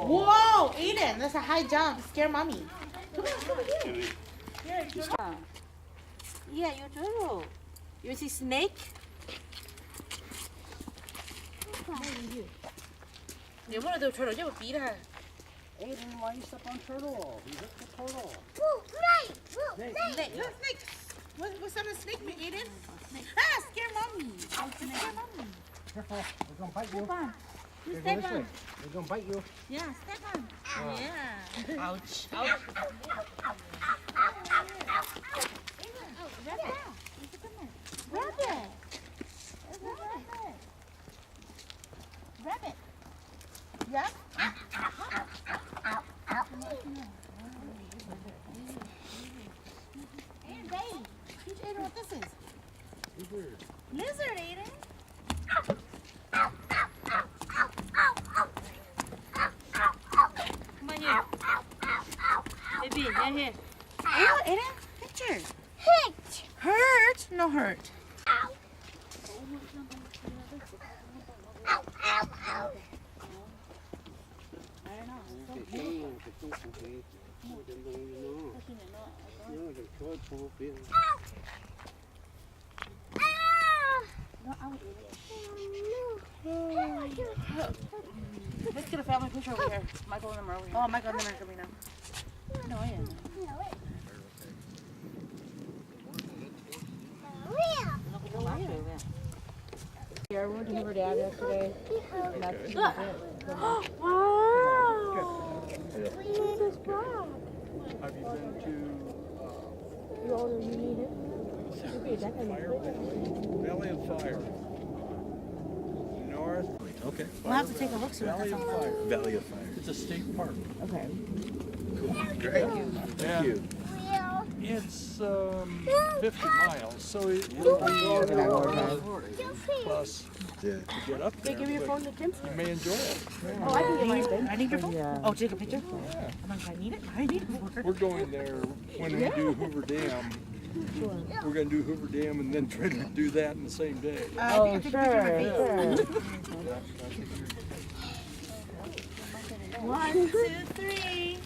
Whoa, Aiden, that's a high jump. Scare mommy. Come on, come here. Here, come on. Yeah, your turtle. You see snake? Nếu mà là turtle chứ mà phí ra. Aiden, why you step on turtle? You hit the turtle. Whoa, snake! Whoa, snake! Snake, look, snake! What, what's on the snake, Aiden? Ah, scare mommy. Scare mommy. Careful, they're gonna bite you. Step on. You step on. They're gonna bite you. Yeah, step on. Yeah. Ouch. Ouch. Grab that. Grab it. Grab it. Yeah? Aiden, babe. Teach Aiden what this is. Lizard, Aiden. Come on here. Baby, right here. Oh, Aiden, picture. Hurt. Hurt? No hurt. Let's get a family picture over here. Michael and them are over here. Oh, Michael and them are coming now. No, yeah. Yeah, we went to Hoover Dam yesterday. And that's Wow. Look at this rock. Have you been to, uh, Your Honor, you need it? Fire Valley? Valley of Fire. North. Okay. We'll have to take a look soon. Valley of Fire. Valley of Fire. It's a state park. Okay. Cool. Great. Thank you. It's, um, fifty miles, so it will be, uh, plus to get up there, but you may enjoy it. Oh, I can get my phone. I need your phone? Yeah. Oh, take a picture? Yeah. Oh my God, I need it. I need it. We're going there when we do Hoover Dam. We're gonna do Hoover Dam and then try to do that in the same day. Uh, I think I took a picture of my face. One, two, three.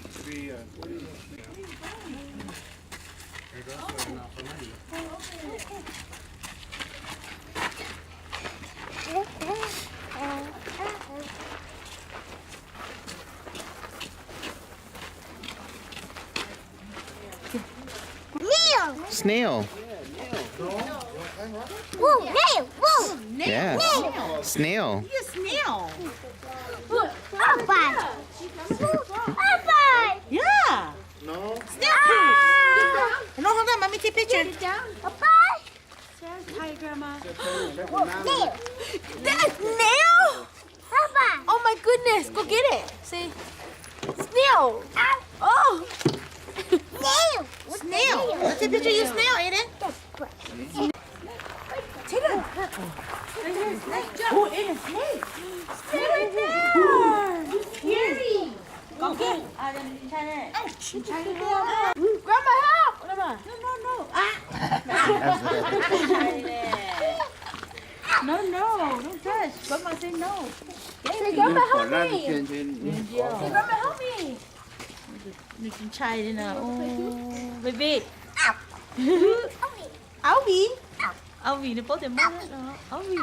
Snail. Whoa, nail. Whoa. Yeah. Snail. Snail. Snail. Look, up high. Up high. Yeah. No. Snail poo. No, hold on. Let me take a picture. Up high. Hi, Grandma. Whoa, nail. That is nail? Papa. Oh my goodness, go get it. See? Snail. Ow. Oh. Snail. Snail. Let's take a picture of your snail, Aiden. Take a look. Oh, it is snake. Stay right there. Scary. Con kia. Ouch. Grandma, help. Grandma. No, no, no. Ah. No, no, don't touch. Grandma say no. Say, Grandma, help me. Say, Grandma, help me. Nws tsis ntshai li na. Baby. Auvi. Auvi, nws paub tias mob no. Auvi.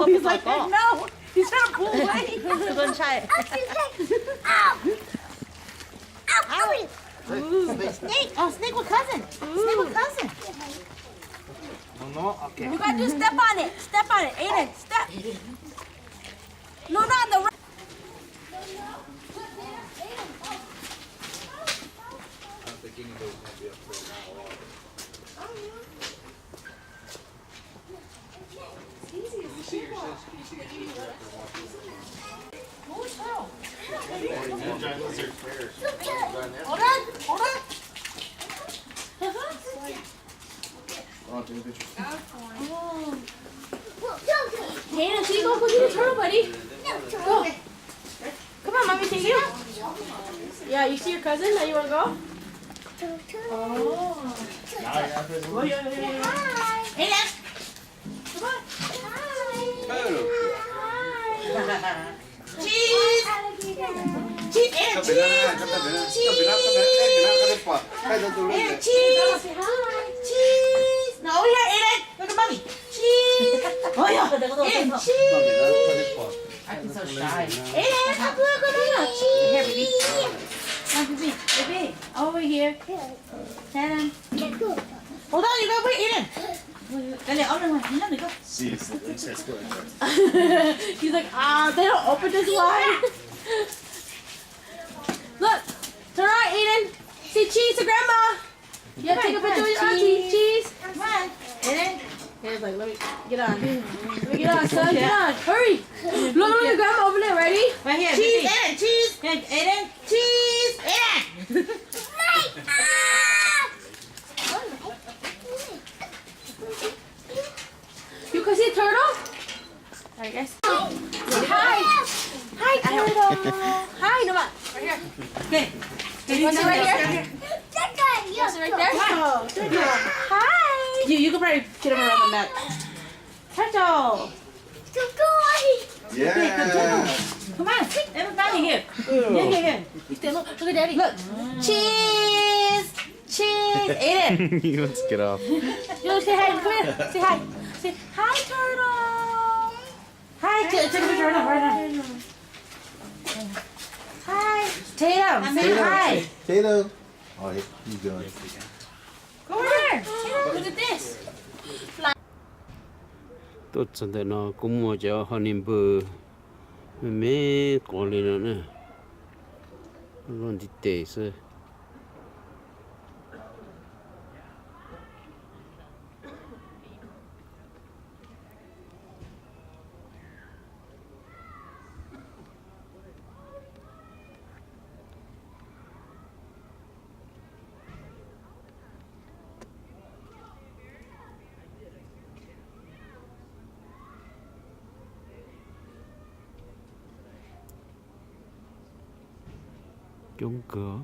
He's like, no. He's trying to pull away. Tụi con trai. Ow. Ooh. Snake. Oh, snake with cousin. Snake with cousin. No, no, okay. You gotta do step on it. Step on it, Aiden. Step. No, not on the right. I don't think anybody's gonna be up for a while. Hold on, hold on. Hey, let's go, go see the turtle, buddy. Go. Come on, mommy, take you. Yeah, you see your cousin that you want to go? Oh. Hey, look. Come on. Hi. Hi. Cheese! Cheese! Ê, cheese! Cheese! Ê, cheese! Cheese! No, over here, Aiden. Look at mommy. Cheese! Oh, yeah. Aiden, cheese! Acting so shy. Aiden, come look at me. Here, baby. Come, baby. Baby, over here. Aiden. Hold on, you gotta wait, Aiden. Cái này ốc này, nó này cơ. He's like, ah, they don't open this wide. Look, turn around, Aiden. Say cheese to grandma. Yeah, take a picture with your auntie. Cheese. Come on. Aiden. He's like, let me get on. Let me get on, son. Get on. Hurry. Look, look, grandma over there. Ready? Right here. Cheese, Aiden. Cheese. Aiden. Cheese, Aiden. You can see turtle? Alright, guys. Hi. Hi, turtle. Hi, no, right here. Okay. Can you sit right here? You sit right there. Wow, turtle. Hi. You, you can probably get him around the neck. Turtle. Good boy. Yeah. Okay, good turtle. Come on, sit. Everybody here. Here, here, here. Look at daddy. Look. Cheese. Cheese. Aiden. He wants to get off. Yo, say hi. Come here. Say hi. Say hi, turtle. Hi. Take, take a picture right now. Right now. Hi. Tatum. Say hi. Tatum. Oh, he's doing. Come here. Look at this. Tuaj txog ntawm no kuj muaj cov honey bug me me quav li no na, loj ntiv tes xwb. Coob kawg.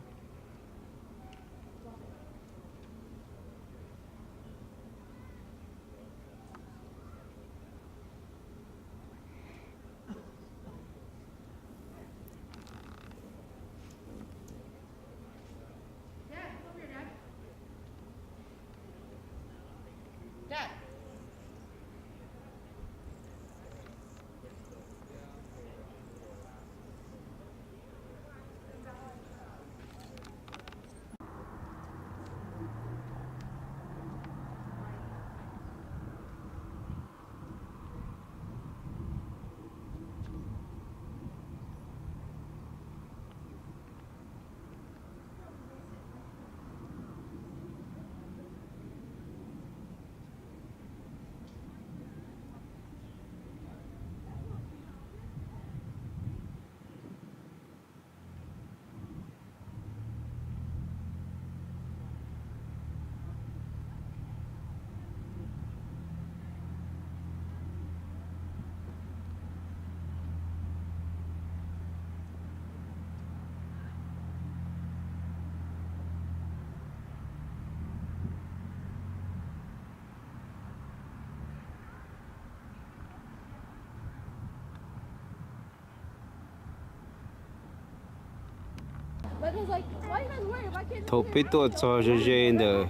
Thaum peb tuaj txog ze ze ntawm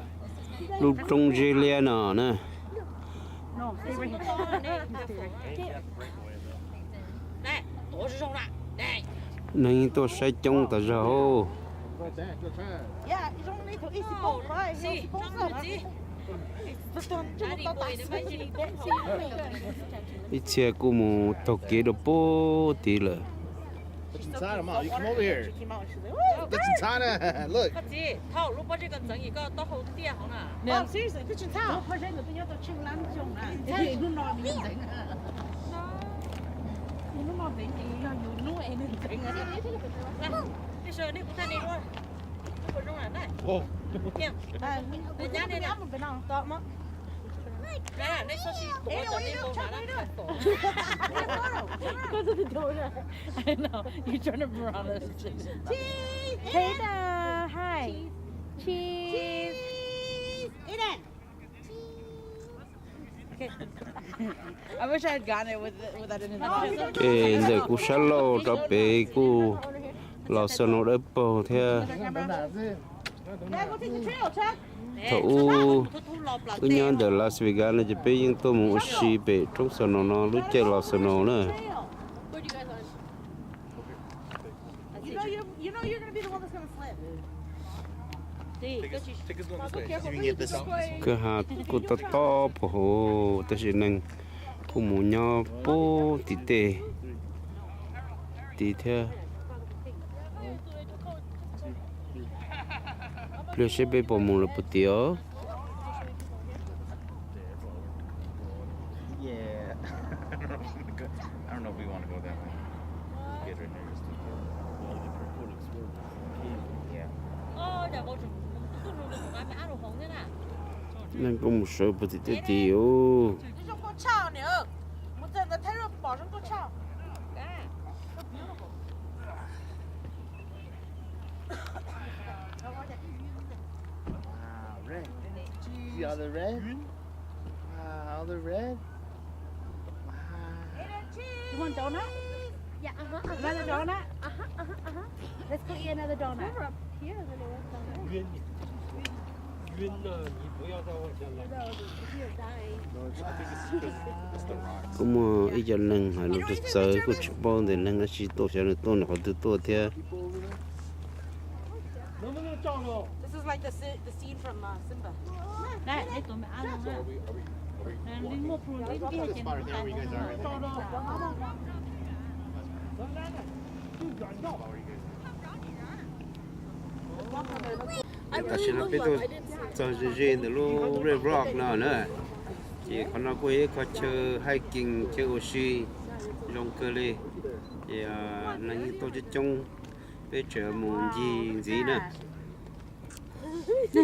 lub roob zeb liab no na, neeg tuaj saib coob tas zog. Ib txhia kuj mus taug kev rau pem tid lawm. Go to the donor. I know. You're trying to be honest. Cheese. Hey, uh, hi. Cheese. Cheese. Cheese. Eat it. Okay. I wish I had gotten it with, with that in the box. Ces ntawm kuv sab laug rau pem kuj los snow dawb paug thiab. Thaum ub wb nyob ntawm Las Vegas no ces peb yeej tuaj mus ua si pem roob snow no lub caij los snow na. Kwj ha kuj tob tob puag huv tab sis neeg kuj mus nyob puag tim tej tid thiab. Pliag seb peb puas mus lawm puag tim os. Neeg kuj mus sawv puag tim tej tid os. Wow, red. See all the red? Wow, all the red? Wow. You want donut? Yeah, uh-huh, uh-huh. Another donut? Uh-huh, uh-huh, uh-huh. Let's go eat another donut. Here, another donut. Kuj muaj ib co neeg hais lus txawv txawv kuj tsis paub ntawm neeg dab tsi tuaj xyov nws tuaj nws qhov twg tuaj thiab. Tam sim no peb tuaj txog ze ze ntawm lub Red Rock no na, ces qhov no kuj yog ib qho chaw hiking chaw ua si zoo kawg li, ces neeg yeej tuaj coob coob, peb tseem mus ncig ntxiv na. You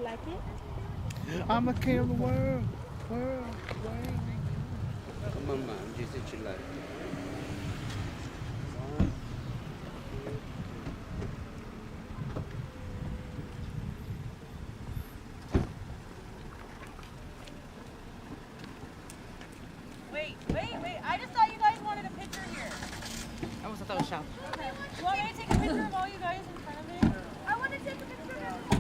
like it? I'm the king of the world. World, world. Maj mam ntsis xwb tsis lawm. Wait, wait, wait. I just thought you guys wanted a picture here. I was thought it was shop. Okay. You want me to take a picture of all you guys in front of me? I want to take a picture of everyone.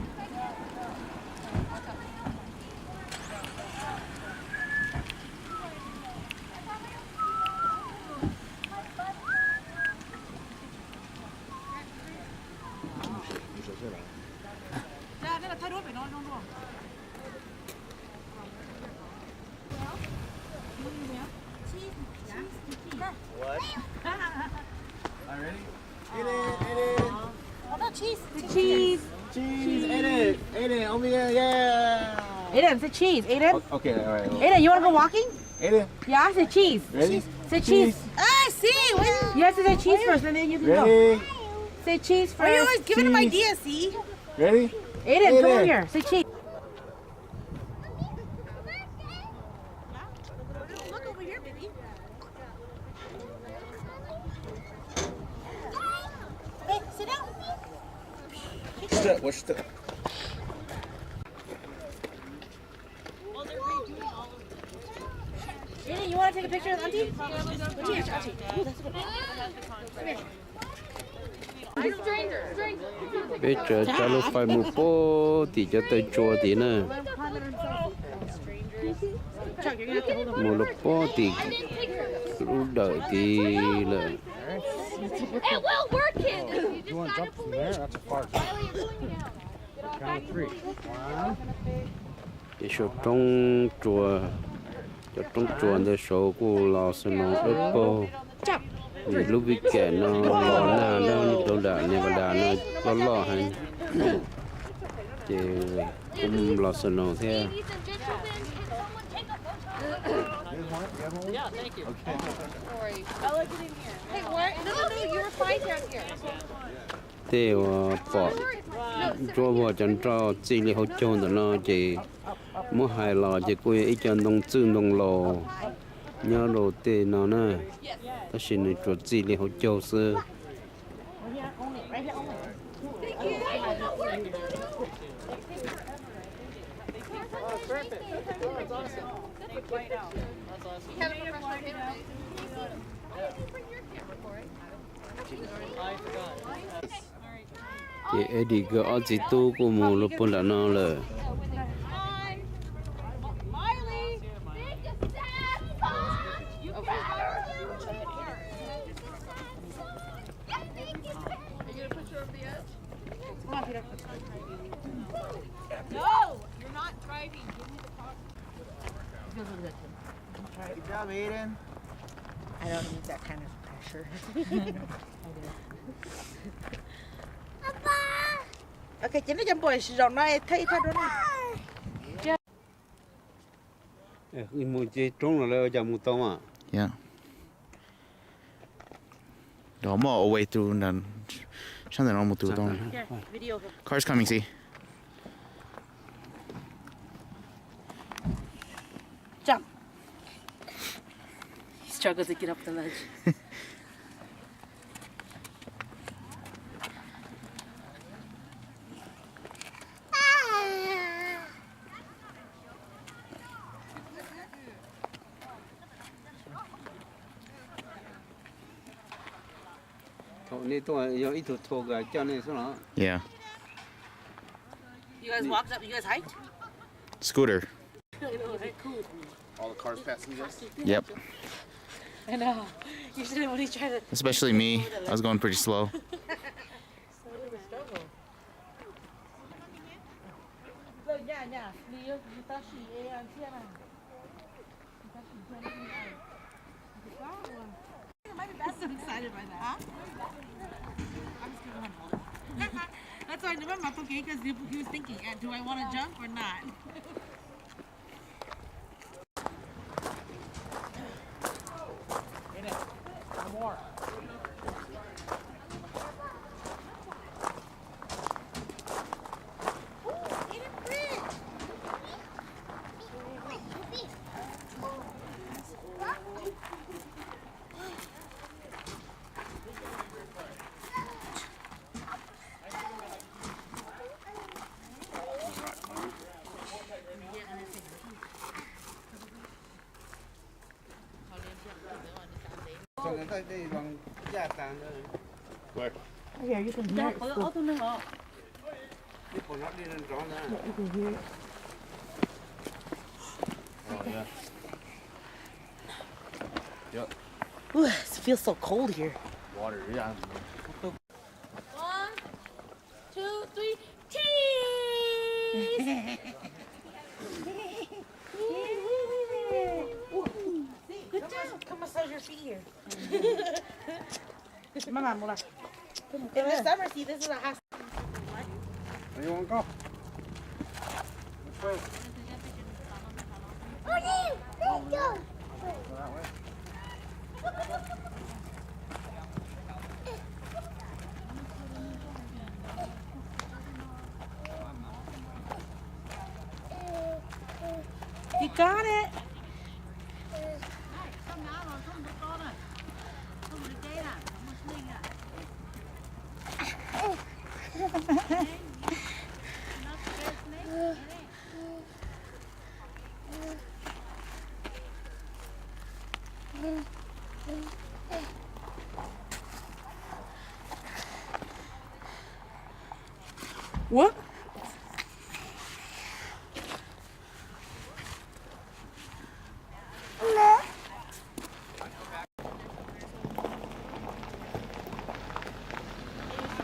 What? Already? Eat it, eat it. Oh, no, cheese. Cheese. Cheese, eat it, eat it, over here, yeah. Aiden, say cheese, Aiden. O-, okay, all right. Aiden, you wanna go walking? Aiden. Yeah, I say cheese. Ready? Say cheese. Cheese. Ah, see, why you... You have to say cheese first, and then you can go. Ready? Say cheese first. Why you always giving him ideas, see? Ready? Aiden, come over here. Say cheese. Look over here, baby. Hey, sit down. Step, watch step. Aiden, you wanna take a picture with Auntie? Come here, Auntie. Ooh, that's a good one. Come here. Peb tsav lub fais mus puag tim cov taw tsua tid na. Mus los puag tim lub dawm tid lawm. It will work, kid. You just gotta believe. Ces saum roob tsua, cov roob tsua ntawd saud kuj los snow dawb paug, vim lub weekend no los nag dab tsi rau nram Nevada no loj loj heev, ces kuj los snow thiab. Hey, where? No, no, no, you were fine down here. Tej uas pom ntsuab vog cov nroj txij li hauv caug ntawm no ces muab hais los ces kuj yog ib co ntoo txwj ntoo laus nyob rau tej no na, tab sis nws tsuas txij li hauv caug xwb. Ces Eddie nkawd ob txiv tub kuj mus rau puag nram no lawm. Good job, Aiden. I don't need that kind of pressure. Ok, ces nej cov npua zaum no thawj ib thaj dua na. Mus ces roob los lawv ua cas mus tau mas. Dog, more away through nram sab ntawm no mus through tau. Car's coming, see. Jump. He struggled to get up the ledge. Thaum nej tuaj yog ib tug tour guide coj nej xwb los? Yeah. You guys walked up, you guys hiked? Scooter. I know, right? All the cars passing us? Yep. I know. You should have really tried to. Especially me. I was going pretty slow. I'm so excited by that. Huh? I'm just gonna hold it. That's why I never mind, okay, because he, he was thinking, eh, do I want to jump or not? Where? Here, you can hear it still. Yeah, you can hear it. Oh, yeah. Yep. Ooh, it feels so cold here. Water, yeah. One, two, three, cheese! Good job. Come massage your feet here. Mama, mula. In the summer, see, this is a hot. Where you want to go? Which way? You got it. What?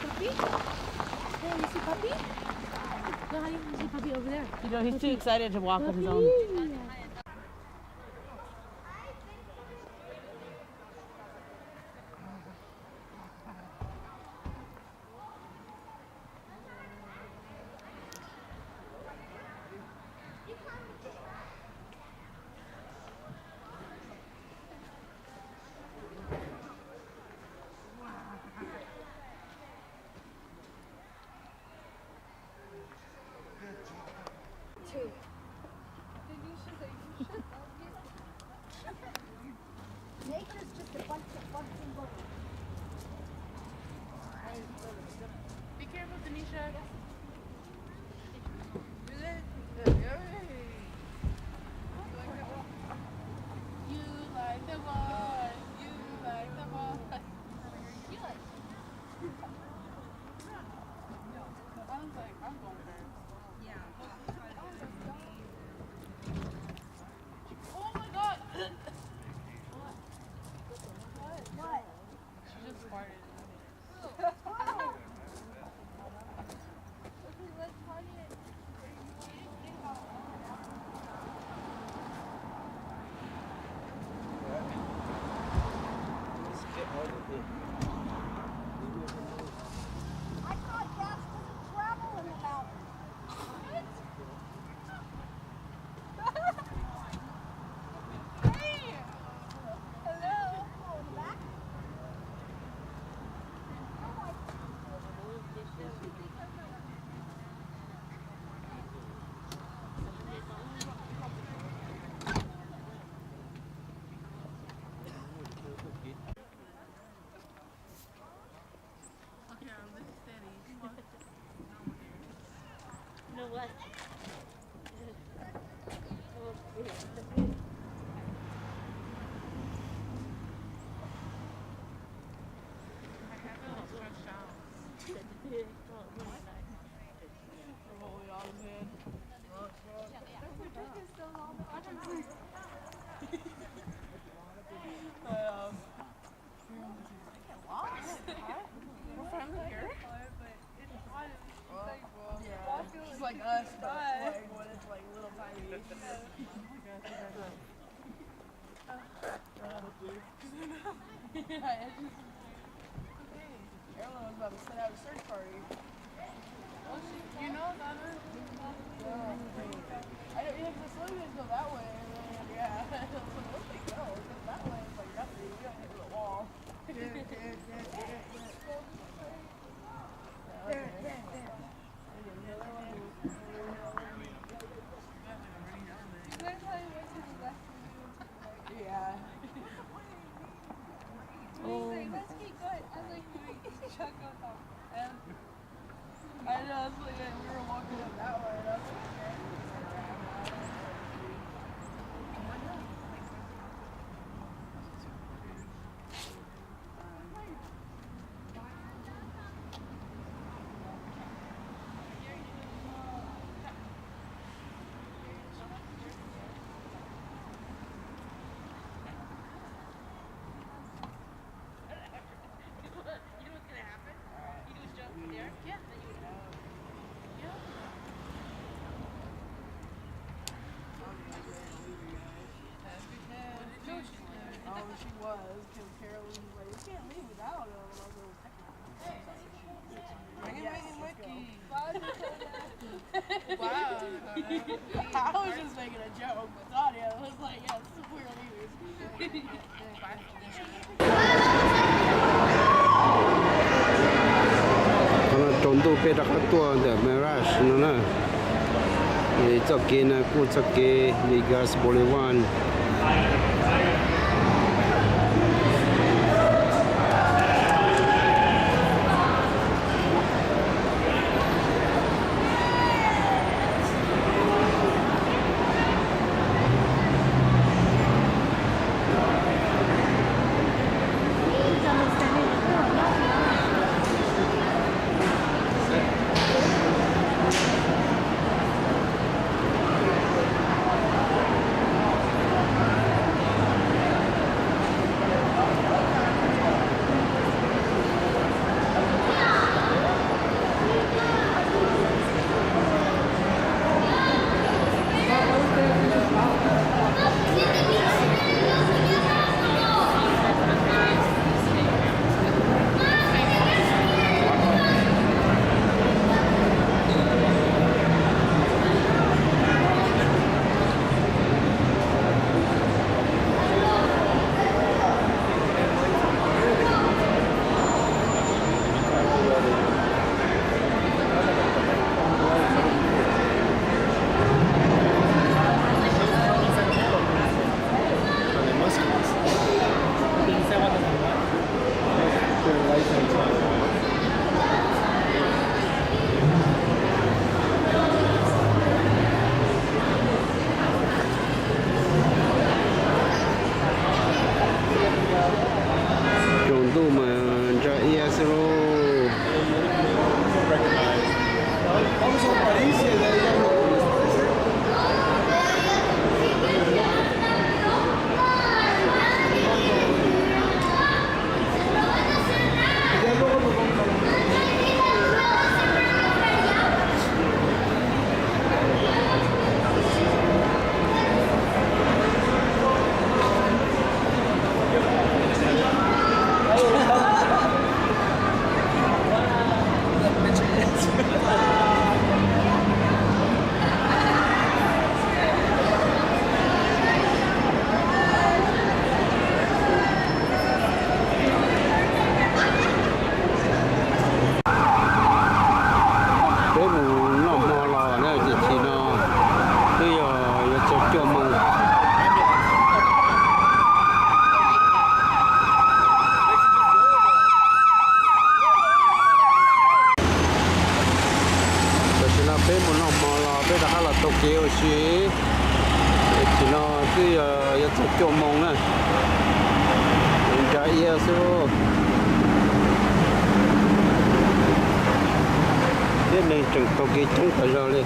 Puppy? Hey, you see Puppy? No, honey, you see Puppy over there? You know, he's too excited to walk on his own. Puppy. Be careful, Tanisha. You like the boy. You like the boy. You like. I was like, I'm going first. Yeah. Oh my God. What? What? She just farted. I thought gas doesn't travel in the mountains. Hey! Hello! Oh, in the back? Oh, I see. Okay, I'm steady. You know what? My hair looks fresh out. Oh, we all good. We're finally here. Well, yeah. She's like us, but like, what if, like, little tiny. Everyone was about to set out a search party. Well, she, you know, Donna. Yeah. I know, yeah, 'cause the Sylvians go that way, and then, yeah, so once they go, it's that way, it's like nothing. You gotta hit the wall. Yeah. He's like, let's keep going. I was like, chuck off. And I know, that's like, we were walking up that way, and I was like, okay. You know what's gonna happen? You just jump from there. Yeah, then you would. Yeah. Oh, she was, because Carolyn was like, we can't leave without him. And I was like, Bring him, bring him, Wiki. Wow. I was just making a joke, but Claudia was like, yes, we're leaving. Qhov no tsaus ntuj peb rov qab tuaj ntawm Mirage no na. Txoj kev no kuj txoj kev Vegas Boulevard. Xwb, tib neeg tseem taug kev ceeb tas zog li.